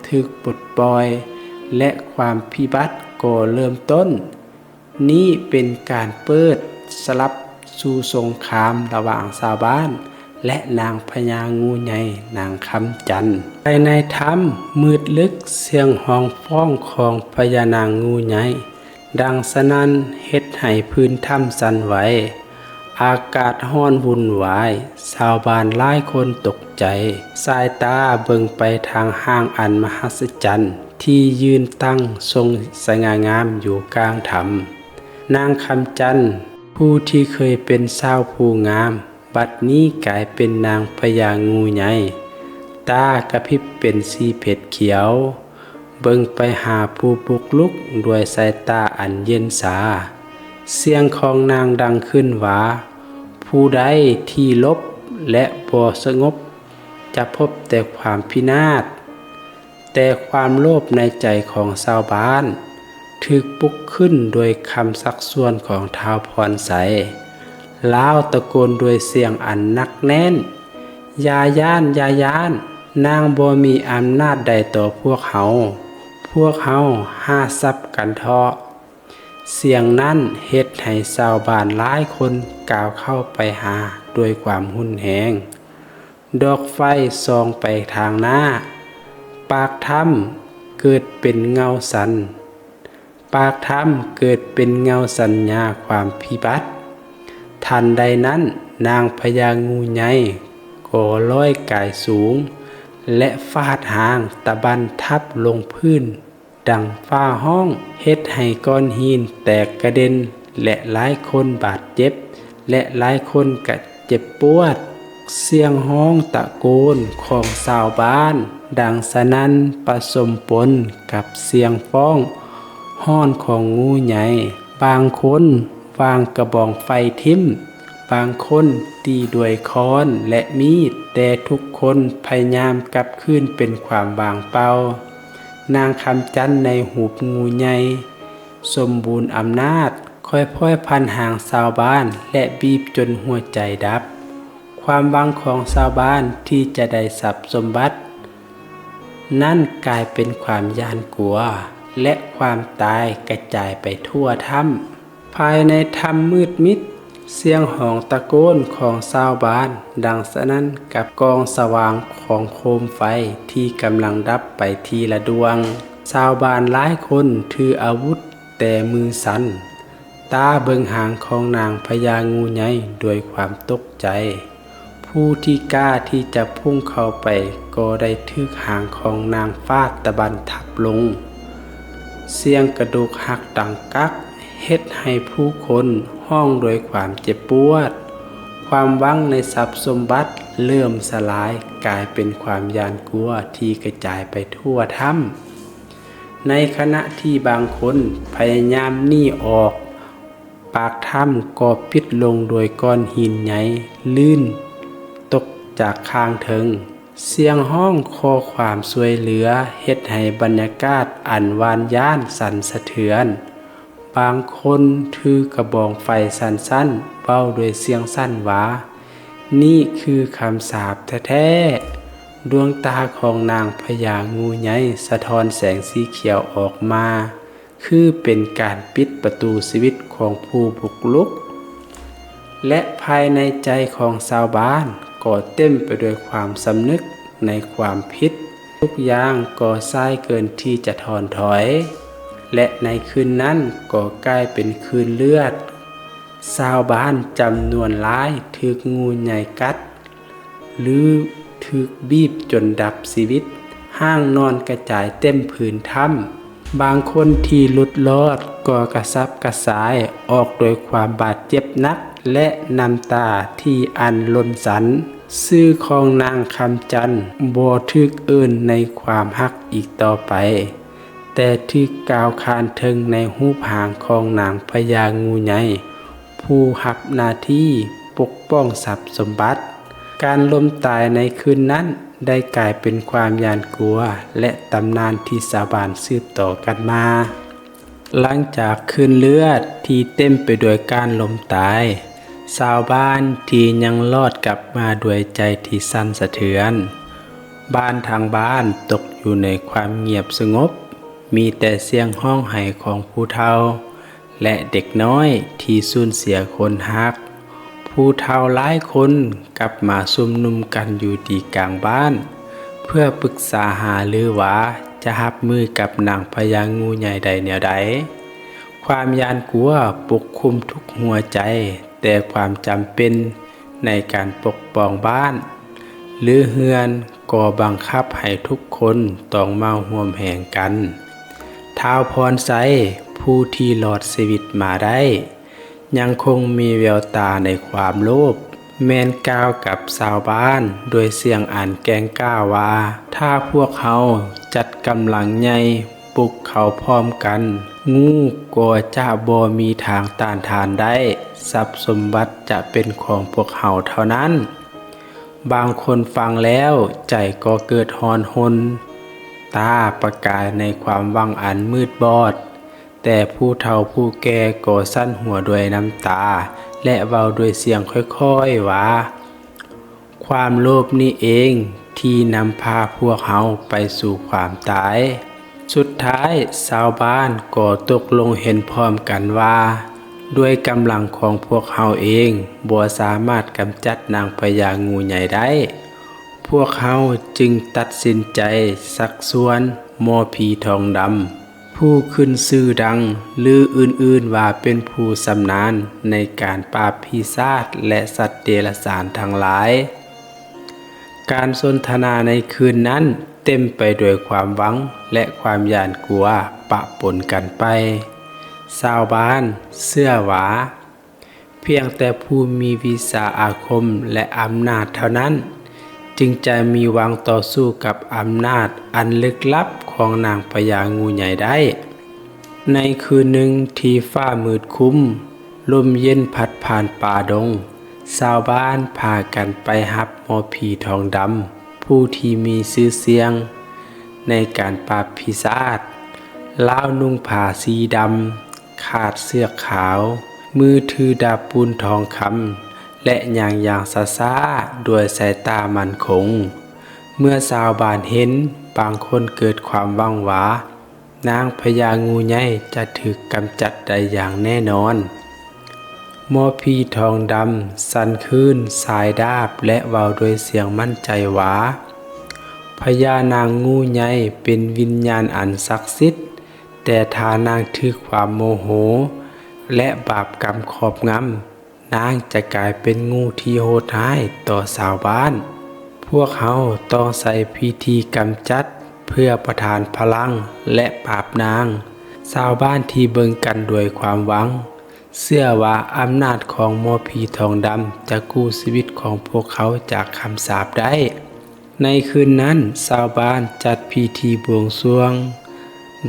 ຖືກປົດປ່ອຍ ແລະ ຄວາມພິບັດກໍເລີ່ມຕົ້ນ. ນີ້ເປັນການເປີດສະຫຼັບສູ່ສົງຄາມລະຫວ່າງຊາວບ້ານ ແລະ ນາງພະຍາງູໃຫຍ່ນາງຄຳຈັນ. ພາຍໃນຖ້ຳມືດລຶກ, ສຽງຮ້ອງຟ້ອງຂອງພະຍານາງງູໃຫຍ່ດັງສະໜັ່ນເຮັດໃຫ້ພື້ນຖ້ຳສັ່ນໄຫວ. ອາກາດຮ້ອນວຸ່ນວາຍ, ຊາວບ້ານຫຼາຍຄົນຕົກໃຈ, ສາຍຕາເບິ່ງໄປທາງຮ່າງອັນມະຫັດສະຈັນທີ່ຢືນຕັ້ງຊົງສະຫງ່າງາມຢູ່ກາງຖ້ຳ. ນາງຄຳຈັນ, ຜູ້ທີ່ເຄີຍເປັນສາວຜູ້ງາມ, ບັດນີ້ກາຍເປັນນາງພະຍາງູໃຫຍ່, ຕາກະພິບເປັນສີເພັດຂຽວ, ເບິ່ງໄປຫາຜູ້ບຸກລຸກດ້ວຍສາຍຕາອັນເຢັນຊາ. ສຽງຂອງນາງດັງຂຶ້ນວ່າ, ຜູ້ໃດທີ່ຫຼົບ ແລະ ບໍ່ສະຫງົບ ຈະພົບແຕ່ຄວາມພິນາດ. ແຕ່ຄວາມໂລບໃນໃຈຂອງຊາວບ້ານຖືກປຸກຂຶ້ນໂດຍຄຳຊັກຊວນຂອງທ້າວພອນໄຊ. ລາວຕະໂກນດ້ວຍສຽງອັນໜັກແໜ້ນ, ຢ່າຢ້ານ, ຢ່າຢ້ານ, ນາງບໍ່ມີອຳນາດໃດຕໍ່ພວກເຮົາ. ພວກເຮົາຫາຊັບກັນເທາະ. ສຽງນັ້ນເຮັດໃຫ້ຊາວບ້ານຫຼາຍຄົນກ້າວເຂົ້າໄປຫາດ້ວຍຄວາມຮຸນແຮງ. ດອກໄຟສ່ອງໄປທາງໜ້າ. ປາກຖ້ຳເກີດເປັນເງົາສັນ. ປາກຖ້ຳເກີດເປັນເງົາສັນຍາຄວາມພິບັດ. ທັນໃດນັ້ນ, ນາງພະຍາງູໃຫຍ່ກໍລອຍກາຍສູງ ແລະ ຟາດຫາງຕະບັນທັບລົງພື້ນ. ດັ່ງຟ້າຮ້ອງເຮັດໃຫ້ກ້ອນຫີນແຕກກະເດັນ ແລະ ຫຼາຍຄົນບາດເຈັບ ແລະ ຫຼາຍຄົນກະເຈັບປວດ. ສຽງຮ້ອງຕະໂກນຂອງຊາວບ້ານດັງສະໜັ່ນປະສົມປົນກັບສຽງຟ້ອງຮ້ອນຂອງງູໃຫຍ່. ບາງຄົນຫວ່າງກະບອງໄຟຖິ້ມ, ບາງຄົນຕີດ້ວຍຄ້ອນ ແລະ ມີດ, ແຕ່ທຸກຄົນພະຍາຍາມກັບຄືນເປັນຄວາມວ່າງເປົ່າ. ນາງຄຳຈັນໃນຮູບງູໃຫຍ່ສົມບູນອຳນາດ ຄ່ອຍໆພັນຫາງຊາວບ້ານ ແລະ ບີບຈົນຫົວໃຈດັບ. ຄວາມຫວັງຂອງຊາວບ້ານທີ່ຈະໄດ້ຊັບສົມບັດນັ້ນກາຍເປັນຄວາມຢ້ານກົວ ແລະ ຄວາມຕາຍກະຈາຍໄປທົ່ວຖ້ຳ. ພາຍໃນຖ້ຳມືດມິດ, ສຽງຮ້ອງຕະໂກນຂອງຊາວບ້ານດັງສະໜັ່ນກັບກອງສະຫວ່າງຂອງໂຄມໄຟທີ່ກຳລັງດັບໄປທີລະດວງ. ຊາວບ້ານຫຼາຍຄົນຖືອາວຸດແຕ່ມືສັ່ນ, ຕາເບິ່ງຮ່າງຂອງນາງພະຍາງູໃຫຍ່ດ້ວຍຄວາມຕົກໃຈ. ຜູ້ທີ່ກ້າທີ່ຈະພຸ່ງເຂົ້າໄປກໍໄດ້ຖືກຮ່າງຂອງນາງຟາດຕະບັນທັບລົງ. ສຽງກະດູກຫັກດັງກັກ ເຮັດໃຫ້ຜູ້ຄົນຮ້ອງດ້ວຍຄວາມເຈັບປວດ. ຄວາມຫວັງໃນຊັບສົມບັດເລີ່ມສະຫຼາຍ, ກາຍເປັນຄວາມຢ້ານກົວທີ່ກະຈາຍໄປທົ່ວຖ້ຳ. ໃນຂະນະທີ່ບາງຄົນພະຍາຍາມໜີອອກ, ປາກຖ້ຳກໍປິດລົງດ້ວຍກ້ອນຫີນໃຫຍ່ລື່ນຕົກຈາກຂ້າງເທິງ. ສຽງຮ້ອງຂໍຄວາມຊ່ວຍເຫຼືອເຮັດໃຫ້ບັນຍາກາດອັນຫວານຢ້ານສັ່ນສະເທືອນ. ບາງຄົນຖືກະບອງໄຟສັ້ນໆ ເວົ້າດ້ວຍສຽງສັ່ນວ່າ, ນີ້ຄືຄຳສາບແທ້ໆ. ດວງຕາຂອງນາງພະຍາງູໃຫຍ່ສະທ້ອນແສງສີຂຽວອອກມາ, ຄືເປັນການປິດປະຕູຊີວິດຂອງຜູ້ບຸກລຸກ. ແລະ ພາຍໃນໃຈຂອງຊາວບ້ານກໍເຕັມໄປດ້ວຍຄວາມສຳນຶກໃນຄວາມຜິດ. ທຸກຢ່າງກໍສາຍເກີນທີ່ຈະຖອນຖອຍ ແລະ ໃນຄືນນັ້ນກໍກາຍເປັນຄືນເລືອດ. ຊາວບ້ານຈຳນວນຫຼາຍຖືກງູໃຫຍ່ກັດ ຫຼື ຖືກບີບຈົນດັບຊີວິດ, ຮ່າງນອນກະຈາຍເຕັມພື້ນຖ້ຳ. ບາງຄົນທີ່ຫຼຸດລອດກໍກະສັບກະສ່າຍອອກດ້ວຍຄວາມບາດເຈັບໜັກ ແລະ ນ້ຳຕາທີ່ອັນຫຼົ່ນສັນ. ຊື່ຂອງນາງຄຳຈັນບໍ່ຖືກເອີ້ນໃນຄວາມຮັກອີກຕໍ່ໄປ, ແຕ່ຖືກກ່າວຂານເຖິງໃນຮູບຮ່າງຂອງນາງພະຍາງູໃຫຍ່ ຜູ້ຮັບໜ້າທີ່ປົກປ້ອງຊັບສົມບັດ. ການລົ້ມຕາຍໃນຄືນນັ້ນໄດ້ກາຍເປັນຄວາມຢ້ານກົວ ແລະ ຕຳນານທີ່ຊາວບ້ານສືບຕໍ່ກັນມາ. ຫຼັງຈາກຄືນເລືອດທີ່ເຕັມໄປດ້ວຍການລົ້ມຕາຍ, ຊາວບ້ານທີ່ຍັງລອດກັບມາດ້ວຍໃຈທີ່ສັ່ນສະເທືອນ. ບ້ານທັງບ້ານຕົກຢູ່ໃນຄວາມງຽບສະຫງົບ, ມີແຕ່ສຽງຮ້ອງໄຫ້ຂອງຜູ້ເຖົ້າ ແລະ ເດັກນ້ອຍທີ່ສູນເສຍຄົນຮັກ. ຜູ້ເຖົ້າຫຼາຍຄົນກັບມາຊຸມນຸມກັນຢູ່ທີ່ກາງບ້ານ ເພື່ອປຶກສາຫາລືວ່າຈະຮັບມືກັບນາງພະຍາງູໃຫຍ່ໄດ້ແນວໃດ. ຄວາມຢ້ານກົວປົກຄຸມທຸກຫົວໃຈ, ແຕ່ຄວາມຈຳເປັນໃນການປົກປ້ອງບ້ານ ຫຼື ເຮືອນ ກໍບັງຄັບໃຫ້ທຸກຄົນຕ້ອງມາຮ່ວມແຮງກັນ. ທ້າວພອນໄຊ ຜູ້ທີ່ລອດຊີວິດມາໄດ້ ຍັງຄົງມີແວວຕາໃນຄວາມໂລບ, ແມ່ນກ່າວກັບຊາວບ້ານດ້ວຍສຽງອັນແກ່ງກ້າວ່າ, ຖ້າພວກເຮົາຈັດກຳລັງໃຫຍ່ບຸກເຂົ້າພ້ອມກັນ, ງູກໍຈະບໍ່ມີທາງຕ້ານທານໄດ້, ຊັບສົມບັດຈະເປັນຂອງພວກເຮົາເທົ່ານັ້ນ. ບາງຄົນຟັງແລ້ວໃຈກໍເກີດຮ້ອນຮົນ, ຕາປະກາຍໃນຄວາມຫວັງອັນມືດບອດ, ແຕ່ຜູ້ເຖົ້າຜູ້ແກ່ກໍສັ່ນຫົວດ້ວຍນ້ຳຕາ ແລະ ເວົ້າດ້ວຍສຽງຄ່ອຍໆວ່າ, ຄວາມໂລບນີ້ເອງທີ່ນຳພາພວກເຮົາໄປສູ່ຄວາມຕາຍ. ສຸດທ້າຍຊາວບ້ານກໍຕົກລົງເຫັນພ້ອມກັນວ່າ, ດ້ວຍກຳລັງຂອງພວກເຮົາເອງບໍ່ສາມາດກຳຈັດນາງພະຍາງູໃຫຍ່ໄດ້. ພວກເຮົາຈຶ່ງຕັດສິນໃຈຊັກຊວນໝໍຜີທອງດຳ ຜູ້ຂຶ້ນຊື່ດັງ ຫຼື ອື່ນໆວ່າເປັນຜູ້ຊຳນານໃນການປາບປີສາດ ແລະ ສັດເດຍລະສານທັງຫຼາຍ. ການສົນທະນາໃນຄືນນັ້ນເຕັມໄປດ້ວຍຄວາມຫວັງ ແລະ ຄວາມຢ້ານກົວປະປົນກັນໄປ. ຊາວບ້ານເຊື່ອວ່າ ພຽງແຕ່ຜູ້ມີວິຊາອາຄົມ ແລະ ອຳນາດເທົ່ານັ້ນ ຈຶ່ງຈະມີຫວັງຕໍ່ສູ້ກັບອຳນາດອັນລຶກລັບຂອງນາງພະຍາງູໃຫຍ່ໄດ້. ໃນຄືນໜຶ່ງທີ່ຟ້າມືດຄຶ້ມ, ລົມເຢັນພັດຜ່ານປ່າດົງ, ຊາວບ້ານພາກັນໄປຮັບໝໍຜີທອງດຳ ຜູ້ທີ່ມີຊື່ສຽງໃນການປາບປີສາດ. ລາວນຸ່ງຜ້າສີດຳ, ຄາດເຊືອກຂາວ, ມືຖືດາບປູນທອງຄຳ ແລະ ຍ່າງຢ່າງຊ້າໆ ດ້ວຍສາຍຕາໝັ້ນຄົງ. ເມື່ອຊາວບ້ານເຫັນ, ບາງຄົນເກີດຄວາມຫວັງວ່າ ນາງພະຍາງູໃຫຍ່ຈະຖືກກຳຈັດໄດ້ຢ່າງແນ່ນອນ. ໝໍຜີທອງດຳສັ່ນຄື້ນສາຍດາບ ແລະ ເວົ້າດ້ວຍສຽງໝັ້ນໃຈວ່າ, ພະຍານາງງູໃຫຍ່ເປັນວິນຍານອັນສັກສິດ, ແຕ່ຖ້ານາງຖືກຄວາມໂມໂຫ ແລະ ບາບກຳຄອບງຳ, ນາງຈະກາຍເປັນງູທີ່ໂຫດຮ້າຍຕໍ່ຊາວບ້ານ. ພວກເຮົາຕ້ອງໃຊ້ພິທີກຳຈັດເພື່ອປະທານພະລັງ ແລະ ປາບນາງ. ຊາວບ້ານທີ່ເບິ່ງກັນດ້ວຍຄວາມຫວັງ ເຊື່ອວ່າອຳນາດຂອງໝໍຜີທອງດຳຈະກູ້ຊີວິດຂອງພວກເຂົາຈາກຄຳສາບໄດ້. ໃນຄືນນັ້ນ, ຊາວບ້ານຈັດພິທີບວງສວງ,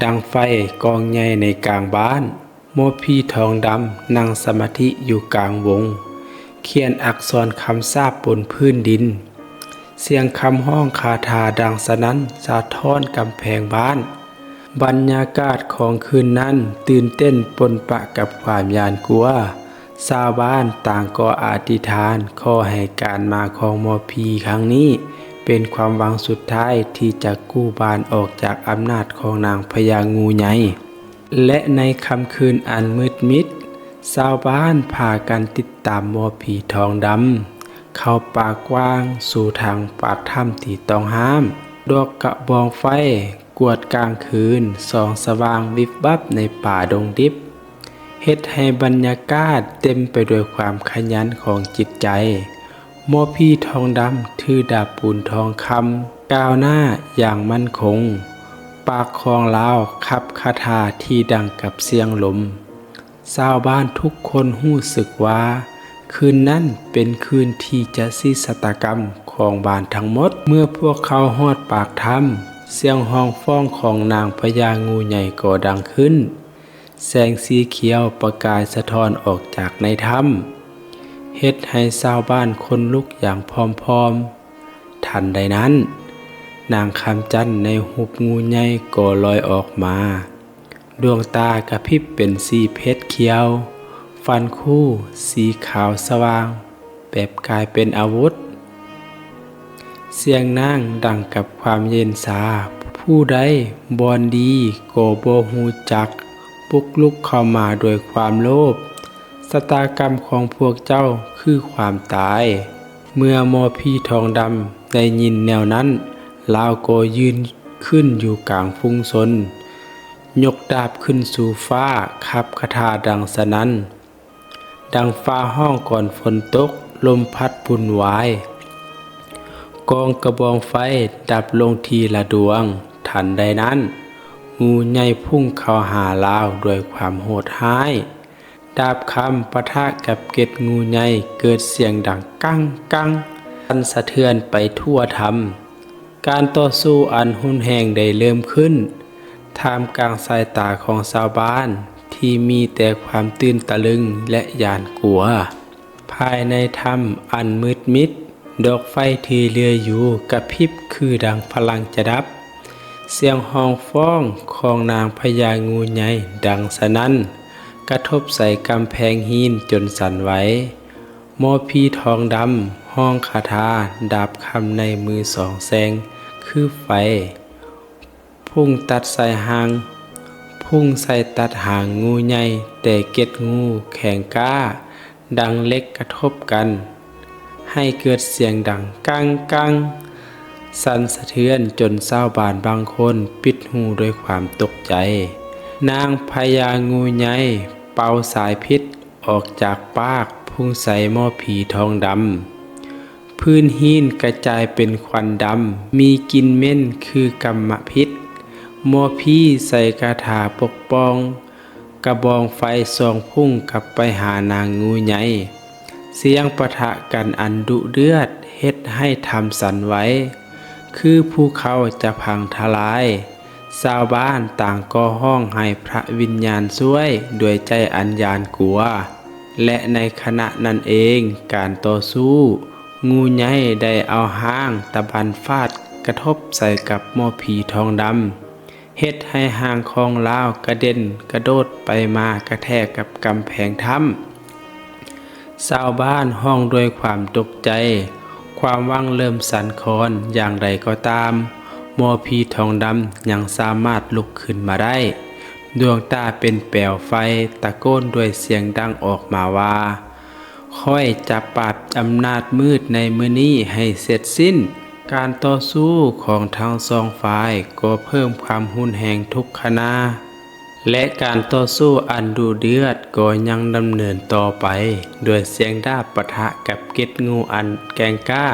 ດັງໄຟກອງໃຫຍ່ໃນກາງບ້ານ. ໝໍຜີທອງດຳນັ່ງສະມາທິຢູ່ກາງວົງ, ຂຽນອັກສອນຄຳສາບບົນພື້ນດິນ. ສຽງຄຳຮ້ອງຄາຖາດັງສະນັ້ນສະທ້ອນກຳແພງບ້ານ. ບັນຍາກາດຂອງຄືນນັ້ນຕື່ນເຕັ້ນປົນປະກັບຄວາມຢ້ານກົວ. ຊາວບ້ານຕ່າງກໍອະທິຖານຂໍໃຫ້ການມາຂອງໝໍຜີຄັ້ງນີ້ເປັນຄວາມຫວັງສຸດທ້າຍທີ່ຈະກູ້ບ້ານອອກຈາກອຳນາດຂອງນາງພະຍາງູໃຫຍ່. ແລະ ໃນຄ່ຳຄືນອັນມືດມິດ, ຊາວບ້ານພາກັນຕິດຕາມໝໍຜີທອງດຳ ເຂົ້າປ່າກວ້າງສູ່ທາງປາກຖ້ຳທີ່ຕ້ອງຫ້າມ. ດອກກະບອງໄຟກວດກາງຄືນ ສ່ອງສະຫວ່າງວິບວັບໃນປ່າດົງດິບ ເຮັດໃຫ້ບັນຍາກາດເຕັມໄປດ້ວຍຄວາມຂະຫຍັນຂອງຈິດໃຈ. ໝໍຜີທອງດຳຖືດາບປູນທອງຄຳ ກ້າວໜ້າຢ່າງໝັ້ນຄົງ. ປາກຂອງລາວຂັບຄາຖາທີ່ດັງກັບສຽງລົມ. ຊາວບ້ານທຸກຄົນຮູ້ສຶກວ່າ ຄືນນັ້ນເປັນຄືນທີ່ຈະຊີ້ຊະຕາກຳຂອງບ້ານທັງໝົດ. ເມື່ອພວກເຂົາຮອດປາກຖ້ຳ, ສຽງຮ້ອງຟ້ອງຂອງນາງພະຍາງູໃຫຍ່ກໍດັງຂຶ້ນ. ແສງສີຂຽວປະກາຍສະທ້ອນອອກຈາກໃນຖ້ຳ ເຮັດໃຫ້ຊາວບ້ານຂົນລຸກຢ່າງພ້ອມໆ. ທັນໃດນັ້ນ, ນາງຄຳຈັນໃນຮູບງູໃຫຍ່ກໍລອຍອອກມາ. ດວງຕາກະພິບເປັນສີເພັດຂຽວ, ຟັນຄູສີຂາວສະຫວ່າງ ແບບກາຍເປັນອາວຸດ. ສຽງນາງດັງກັບຄວາມເຢັນຊາ, ຜູ້ໃດບ່ອນດີກໍບໍ່ຮູ້ຈັກ, ບຸກລຸກເຂົ້າມາດ້ວຍຄວາມໂລບ. ຊະຕາກຳຂອງພວກເຈົ້າຄືຄວາມຕາຍ. ເມື່ອໝໍຜີທອງດຳໄດ້ຍິນແນວນັ້ນ, ລາວກໍຢືນຂຶ້ນຢູ່ກາງຝູງຊົນ, ຍົກດາບຂຶ້ນສູ່ຟ້າ, ຂັບຄາຖາດັງສະນັ້ນ ດັ່ງຟ້າຮ້ອງກ່ອນຝົນຕົກ, ລົມພັດວຸ່ນວາຍ, ກອງກະບອງໄຟດັບລົງທີລະດວງ. ທັນໃດນັ້ນ, ງູໃຫຍ່ພຸ່ງເຂົ້າຫາລາວດ້ວຍຄວາມໂຫດຮ້າຍ. ດາບຄຳປະທະກັບເກັດງູໃຫຍ່ ເກີດສຽງດັງກັງກັງ ສັ່ນສະເທືອນໄປທົ່ວຖ້ຳ. ການຕໍ່ສູ້ອັນຮຸນແຮງໄດ້ເລີ່ມຂຶ້ນ ທ່າມກາງສາຍຕາຂອງຊາວບ້ານທີ່ມີແຕ່ຄວາມຕື່ນຕະລຶງ ແລະ ຢ້ານກົວ. ພາຍໃນຖ້ຳອັນມືດມິດ, ດອກໄຟທີ່ເຫຼືອຢູ່ກະພິບຄືດັ່ງພະລັງຈະດັບ. ສຽງຮ້ອງຟ້ອງຂອງນາງພະຍາງູໃຫຍ່ດັງສະນັ້ນ ກະທົບໃສ່ກຳແພງຫີນຈົນສັ່ນໄຫວ. ໝໍຜີທອງດຳຮ້ອງຄາຖາ, ດາບຄຳໃນມືສອງແສງຄືໄຟ ພຸ່ງຕັດໃສ່ຫາງ, ພຸ່ງໃສ່ຕັດຫາງງູໃຫຍ່, ແຕ່ເກັດງູແຂງກ້າ ດັ່ງເຫຼັກກະທົບກັນ ໃຫ້ເກີດສຽງດັງກັງກັງ ສັ່ນສະເທືອນຈົນຊາວບ້ານບາງຄົນປິດຫູດ້ວຍຄວາມຕົກໃຈ. ນາງພະຍາງູໃຫຍ່ເປົ່າສາຍພິດອອກຈາກປາກ ພຸ່ງໃສ່ໝໍຜີທອງດຳ. ພື້ນຫີນກະຈາຍເປັນຄວັນດຳ ມີກິ່ນເໝັນຄືກຳມະພິດ. ໝໍຜີໃສ່ຄາຖາປົກປ້ອງ, ກະບອງໄຟສອງພຸ່ງກັບໄປຫານາງງູໃຫຍ່. ສຽງປະທະກັນອັນດຸເດືອດເຮັດໃຫ້ຖ້ຳສັ່ນໄຫວ ຄືພູເຂົາຈະພັງທະລາຍ. ຊາວບ້ານຕ່າງກໍຮ້ອງໃຫ້ພະວິນຍານຊ່ວຍດ້ວຍໃຈອັນຢ້ານກົວ ແລະ ໃນຂະນະນັ້ນເອງ ການຕໍ່ສູ້ງູໃຫຍ່ໄດ້ເອົາຫາງຕະບັນຟາດກະທົບໃສ່ກັບໝໍຜີທອງດຳ ເຮັດໃຫ້ຫາງຂອງລາວກະເດັນກະໂດດໄປມາກະແທກກັບກຳແພງຖ້ຳ. ຊາວບ້ານຮ້ອງດ້ວຍຄວາມຕົກໃຈ, ຄວາມຫວັງເລີ່ມສັ່ນຄອນ. ຢ່າງໃດກໍຕາມ, ໝໍຜີທອງດຳຍັງສາມາດລຸກຂຶ້ນມາໄດ້. ດວງຕາເປັນແປວໄຟ, ຕະໂກນດ້ວຍສຽງດັງອອກມາວ່າ, ຂ້ອຍຈະປາບອຳນາດມືດໃນມື້ນີ້ໃຫ້ເສັດສິ້ນ. ການຕໍ່ສູ້ຂອງທັງສອງຝ່າຍກໍເພີ່ມຄວາມຮຸນແຮງທຸກຂະນະ. ແລະ ການຕໍ່ສູ້ອັນດຸເດືອດກໍຍັງດຳເນີນຕໍ່ໄປ, ດ້ວຍສຽງດາບປະທະກັບເກັດງູອັນແກ່ງກ້າ,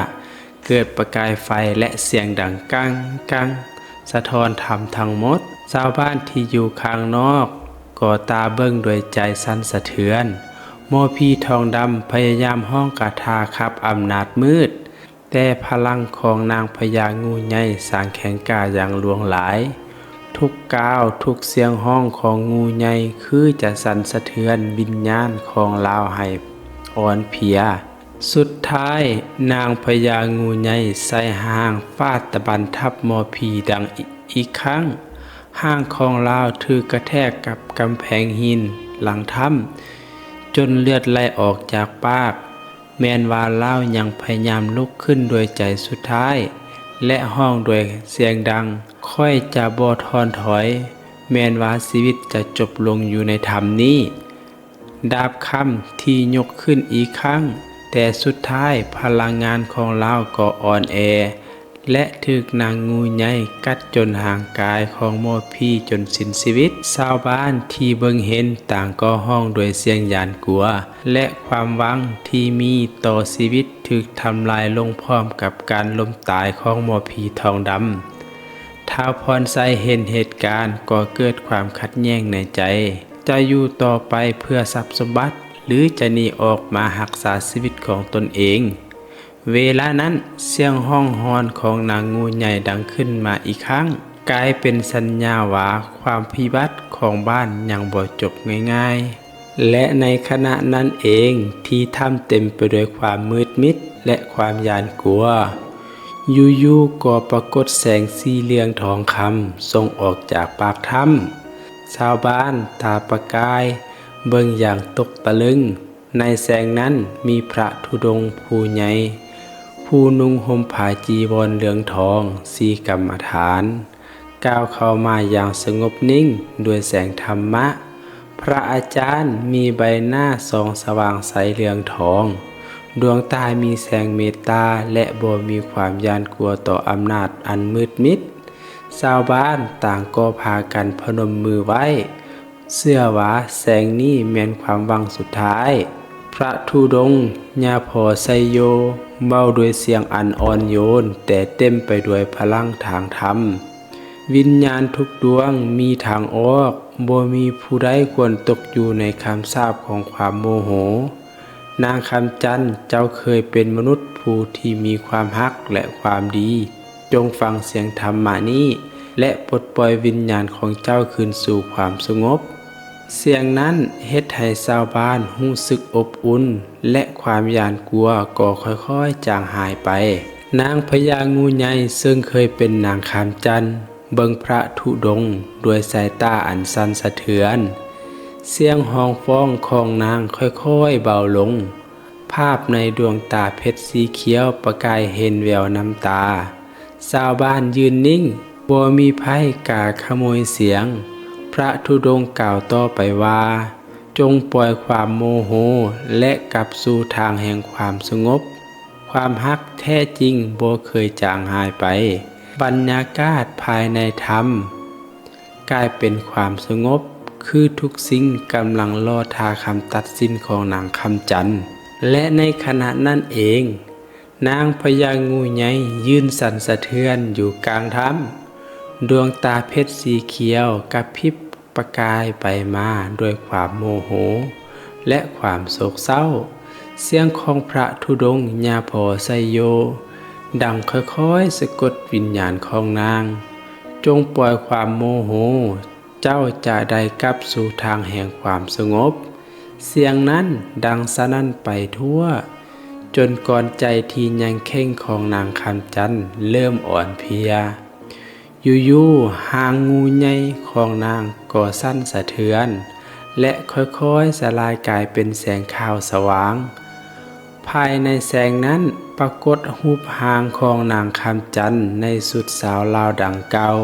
ເກີດປະກາຍໄຟ ແລະ ສຽງດັງກັງກັງ ສະທ້ອນຖ້ຳທັງໝົດ. ຊາວບ້ານທີ່ຢູ່ຂ້າງນອກກໍຕາເບິ່ງດ້ວຍໃຈສັ່ນສະເທືອນ. ໝໍຜີທອງດຳພະຍາຍາມຮ້ອງຄາຖາຂັບອຳນາດມືດ, ແຕ່ພະລັງຂອງນາງພະຍາງູໃຫຍ່ຊ່າງແຂງກ້າຢ່າງຫຼວງຫຼາຍ. ທຸກກ້າວ, ທຸກສຽງຮ້ອງຂອງງູໃຫຍ່ຄືຈະສັ່ນສະເທືອນວິນຍານຂອງລາວໃຫ້ອ່ອນເພຍ. ສຸດທ້າຍ, ນາງພະຍາງູໃຫຍ່ໃຊ້ຫາງຟາດຕະບັນທັບໝໍຜີດັງອີກຄັ້ງ. ຫາງຂອງລາວຖືກກະແທກກັບກຳແພງຫີນຫຼັງຖ້ຳ ຈົນເລືອດໄຫຼອອກຈາກປາກ. ແມ່ນວ່າລາວຍັງພະຍາຍາມລຸກຂຶ້ນດ້ວຍໃຈສຸດທ້າຍ ແລະ ຮ້ອງດ້ວຍສຽງດັງ, ຂ້ອຍຈະບໍ່ທ້ອນຖອຍ, ແມ່ນວ່າຊີວິດຈະຈົບລົງຢູ່ໃນຖ້ຳນີ້. ດາບຄຳທີ່ຍົກຂຶ້ນອີກຄັ້ງ, ແຕ່ສຸດທ້າຍພະລັງງານຂອງລາວກໍອ່ອນແອ ແລະ ຖືກນາງງູໃຫຍ່ກັດຈົນຮ່າງກາຍຂອງໝໍຜີຈົນສິ້ນຊີວິດ. ຊາວບ້ານທີ່ເບິ່ງເຫັນຕ່າງກໍຮ້ອງດ້ວຍສຽງຢ້ານກົວ ແລະ ຄວາມຫວັງທີ່ມີຕໍ່ຊີວິດຖືກທຳລາຍລົງພ້ອມກັບການລົ້ມຕາຍຂອງໝໍຜີທອງດຳ. ທ້າວພອນໄຊເຫັນເຫດການກໍເກີດຄວາມຂັດແຍ່ງໃນໃຈ, ຈະຢູ່ຕໍ່ໄປເພື່ອຊັບສົມບັດ ຫຼື ຈະໜີອອກມາຮັກສາຊີວິດຂອງຕົນເອງ? ເວລານັ້ນ, ສຽງຮ້ອງຮ້ອນຂອງນາງງູໃຫຍ່ດັງຂຶ້ນມາອີກຄັ້ງ, ກາຍເປັນສັນຍາວ່າຄວາມພິບັດຂອງບ້ານຍັງບໍ່ຈົບງ່າຍໆ. ແລະ ໃນຂະນະນັ້ນເອງທີ່ຖ້ຳເຕັມໄປດ້ວຍຄວາມມືດມິດ ແລະ ຄວາມຢ້ານກົວ, ຢູ່ໆກໍປາກົດແສງສີເຫຼືອງທອງຄຳສົ່ງອອກຈາກປາກຖ້ຳ. ຊາວບ້ານຕາປະກາຍເບິ່ງຢ່າງຕົກຕະລຶງ. ໃນແສງນັ້ນມີພະທຸດົງຜູ້ໃຫຍ່ ຜູ້ນຸ່ງຫົ່ມຜ້າຈີວອນເຫຼືອງທອງສີກຳມະຖານ ກ້າວເຂົ້າມາຢ່າງສະຫງົບນິ່ງດ້ວຍແສງທຳມະ. ພະອາຈານມີໃບໜ້າສ່ອງສະຫວ່າງໃສເຫຼືອງທອງ, ດວງຕາມີແສງເມດຕາ ແລະ ບໍ່ມີຄວາມຢ້ານກົວຕໍ່ອຳນາດອັນມືດມິດ. ຊາວບ້ານຕ່າງກໍພາກັນພະນົມມືໄຫວ້, ເຊື່ອວ່າແສງນີ້ແມ່ນຄວາມຫວັງສຸດທ້າຍ. ພະທຸດົງຍາພໍ່ໄຊໂຍເວົ້າດ້ວຍສຽງອັນອ່ອນໂຍນ ແຕ່ເຕັມໄປດ້ວຍພະລັງທາງທຳ. ວິນຍານທຸກດວງມີທາງອອກ, ບໍ່ມີຜູ້ໃດຄວນຕົກຢູ່ໃນຄຳສາບຂອງຄວາມໂມໂຫ. ນາງຄຳຈັນ, ເຈົ້າເຄີຍເປັນມະນຸດຜູ້ທີ່ມີຄວາມຮັກ ແລະ ຄວາມດີ. ຈົ່ງຟັງສຽງທຳມະນີ້ ແລະ ປົດປ່ອຍວິນຍານຂອງເຈົ້າຄືນສູ່ຄວາມສະຫງົບ. ສຽງນັ້ນເຮັດໃຫ້ຊາວບ້ານຮູ້ສຶກອົບອຸ່ນ ແລະ ຄວາມຢ້ານກົວກໍຄ່ອຍໆຈາງຫາຍໄປ. ນາງພະຍາງູໃຫຍ່ເຊິ່ງເຄີຍເປັນນາງຄຳຈັນ ເບິ່ງພະທຸດົງດ້ວຍສາຍຕາອັນສັ່ນສະເທືອນ. ສຽງຮ້ອງຟ້ອງຂອງນາງຄ່ອຍໆເບົາລົງ. ພາບໃນດວງຕາເພັດສີຂຽວປະກາຍເຫັນແວວນ້ຳຕາ. ຊາວບ້ານຢືນນິ່ງ, ບໍ່ມີໃຜກ້າຂະໂມຍສຽງ. ພະທຸດົງກ່າວຕໍ່ໄປວ່າ, ຈົ່ງປ່ອຍຄວາມໂມໂຫ ແລະ ກັບສູ່ທາງແຫ່ງຄວາມສະຫງົບ. ຄວາມຮັກແທ້ຈິງບໍ່ເຄີຍຈາງຫາຍໄປ. ບັນຍາກາດພາຍໃນຖ້ຳ ກາຍເປັນຄວາມສະຫງົບ, ຄືທຸກສິ່ງກຳລັງລໍຖ້າຄຳຕັດສິນຂອງນາງຄຳຈັນ. ແລະ ໃນຂະນະນັ້ນເອງ, ນາງພະຍາງູໃຫຍ່ຢືນສັ່ນສະເທືອນຢູ່ກາງຖ້ຳ. ດວງຕາເພັດສີຂຽວກະພິບປະກາຍໄປມາດ້ວຍຄວາມໂມໂຫ ແລະ ຄວາມໂສກເສົ້າ. ສຽງຂອງພະທຸດົງຍາພໍ່ໄຊໂຍ ດັງຄ່ອຍໆສະກົດວິນຍານຂອງນາງ. ຈົ່ງປ່ອຍຄວາມໂມໂຫ, ເຈົ້າຈະໄດ້ກັບສູ່ທາງແຫ່ງຄວາມສະຫງົບ. ສຽງນັ້ນດັງສະໜັ່ນໄປທົ່ວ, ຈົນກ່ອນໃຈທີ່ຍັງເຄັ່ງຂອງນາງຄຳຈັນເລີ່ມອ່ອນເພຍ. ຢູ່ໆ ຫາງງູໃຫຍ່ຂອງນາງກໍສັ່ນສະເທືອນ ແລະ ຄ່ອຍໆສະລາຍກາຍເປັນແສງຂາວສະຫວ່າງ. ພາຍໃນແສງນັ້ນປາກົດຮູບຮ່າງຂອງນາງຄຳຈັນໃນຊຸດຊາວລາວດັ່ງເກົ່າ.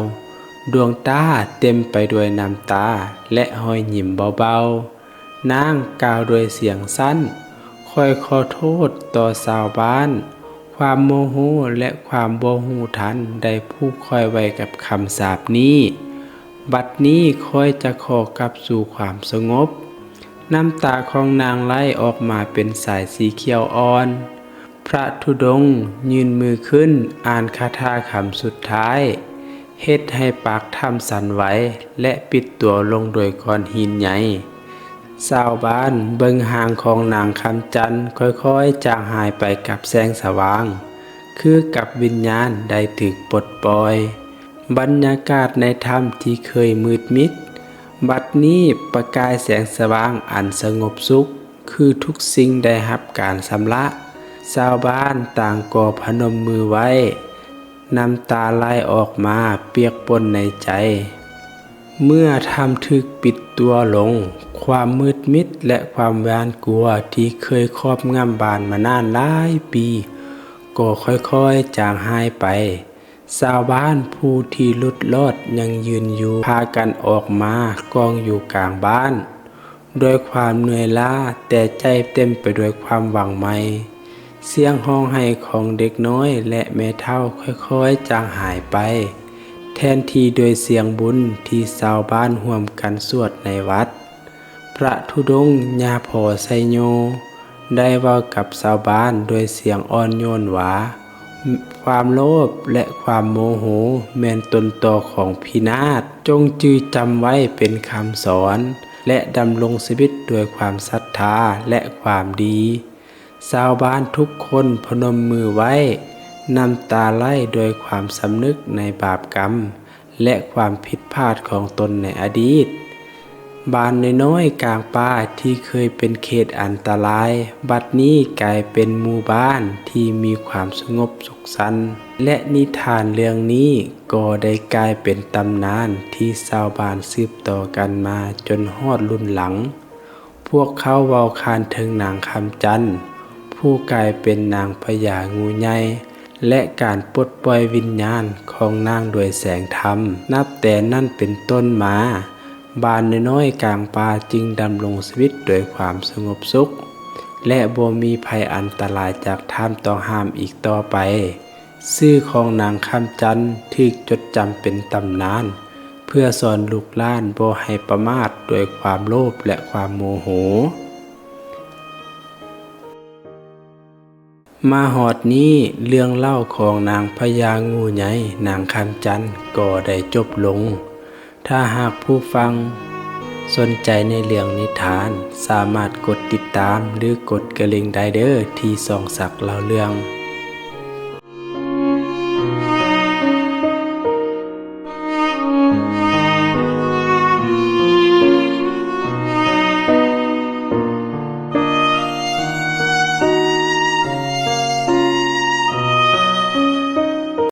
ດວງຕາເຕັມໄປດ້ວຍນ້ຳຕາ ແລະ ຮອຍຍິ້ມເບົາໆ. ນາງກ່າວດ້ວຍສຽງສັ້ນ, ຂ້ອຍຂໍໂທດຕໍ່ຊາວບ້ານ. ຄວາມໂມໂຫ ແລະ ຄວາມບໍ່ຮູ້ທັນໄດ້ຜູກຂ້ອຍໄວ້ກັບຄຳສາບນີ້. ບັດນີ້ຂ້ອຍຈະຂໍກັບສູ່ຄວາມສະຫງົບ. ນ້ຳຕາຂອງນາງໄຫຼອອກມາເປັນສາຍສີຂຽວອ່ອນ. ພະທຸດົງຍື່ນມືຂຶ້ນ, ອ່ານຄາຖາຄຳສຸດທ້າຍ, ເຮັດໃຫ້ປາກຖ້ຳສັ່ນໄຫວ ແລະ ປິດຕົວລົງດ້ວຍກ້ອນຫີນໃຫຍ່. ຊາວບ້ານເບິ່ງຮ່າງຂອງນາງຄຳຈັນຄ່ອຍໆຈາງຫາຍໄປກັບແສງສະຫວ່າງ, ຄືກັບວິນຍານໄດ້ຖືກປົດປ່ອຍ. ບັນຍາກາດໃນຖ້ຳທີ່ເຄີຍມືດມິດ, ບັດນີ້ປະກາຍແສງສະຫວ່າງອັນສະຫງົບສຸກ, ຄືທຸກສິ່ງໄດ້ຮັບການຊຳລະ. ຊາວບ້ານຕ່າງກໍພະນົມມືໄຫວ້, ນ້ຳຕາໄຫຼອອກມາປຽກປົນໃນໃຈ. ເມື່ອຖ້ຳຖືກປິດຕົວລົງ, ຄວາມມືດມິດ ແລະ ຄວາມຫວາດກົວທີ່ເຄີຍຄອບງຳບ້ານມານານຫຼາຍປີ ກໍຄ່ອຍໆຈາງຫາຍໄປ. ຊາວບ້ານຜູ້ທີ່ຫຼຸດລອດຍັງຢືນຢູ່ ພາກັນອອກມາກອງຢູ່ກາງບ້ານ. ດ້ວຍຄວາມເມື່ອຍລ້າ, ແຕ່ໃຈເຕັມໄປດ້ວຍຄວາມຫວັງໃໝ່. ສຽງຮ້ອງໄຫ້ຂອງເດັກນ້ອຍ ແລະ ແມ່ເຖົ້າຄ່ອຍໆຈາງຫາຍໄປ, ແທນທີ່ດ້ວຍສຽງບຸນທີ່ຊາວບ້ານຮ່ວມກັນສວດໃນວັດ. ພະທຸດົງຍາພໍ່ໄຊໂຍ ໄດ້ເວົ້າກັບຊາວບ້ານດ້ວຍສຽງອ່ອນໂຍນວ່າ, ຄວາມໂລບ ແລະ ຄວາມໂມໂຫ ແມ່ນຕົ້ນຕໍຂອງພິນາດ. ຈົ່ງຈື່ຈຳໄວ້ເປັນຄຳສອນ ແລະ ດຳລົງຊີວິດດ້ວຍຄວາມສັດທາ ແລະ ຄວາມດີ. ຊາວບ້ານທຸກຄົນພະນົມມືໄວ້, ນ້ຳຕາໄຫຼດ້ວຍຄວາມສຳນຶກໃນບາບກຳ ແລະ ຄວາມຜິດພາດຂອງຕົນໃນອະດີດ. ບ້ານນ້ອຍໆກາງປ່າທີ່ເຄີຍເປັນເຂດອັນຕະລາຍ, ບັດນີ້ກາຍເປັນໝູ່ບ້ານທີ່ມີຄວາມສະຫງົບສຸກສັນ ແລະ ນິທານເລື່ອງນີ້ກໍໄດ້ກາຍເປັນຕຳນານທີ່ຊາວບ້ານສືບຕໍ່ກັນມາຈົນຮອດລຸ້ນຫຼັງ. ພວກເຂົາເວົ້າຂານເຖິງນາງຄຳຈັນ ຜູ້ກາຍເປັນນາງພະຍາງູໃຫຍ່ ແລະ ການປົດປ່ອຍວິນຍານຂອງນາງດ້ວຍແສງທຳ. ນັບແຕ່ນັ້ນເປັນຕົ້ນມາ, ບ້ານນ້ອຍໆກາງປ່າຈຶ່ງດຳລົງຊີວິດດ້ວຍຄວາມສະຫງົບສຸກ ແລະ ບໍ່ມີໄພອັນຕະລາຍຈາກທ່ານຕ້ອງຫ້າມອີກຕໍ່ໄປ. ຊື່ຂອງນາງຄຳຈັນຖືກຈົດຈຳເປັນຕຳນານ ເພື່ອສອນລູກຫຼານບໍ່ໃຫ້ປະໝາດດ້ວຍຄວາມໂລບ ແລະ ຄວາມໂມໂຫ. ມາຮອດນີ້, ເລື່ອງເລົ່າຂອງນາງພະຍາງູໃຫຍ່ ນາງຄຳຈັນ ກໍໄດ້ຈົບລົງ. ຖ້າຫາກຜູ້ຟັງສົນໃຈໃນເລື່ອງນິທານ, ສາມາດກົດຕິດຕາມ ຫຼື ກົດກະລິ່ງໄດ້ເດີ ທີ່ຊ່ອງສັກເລົ່າເລື່ອງ.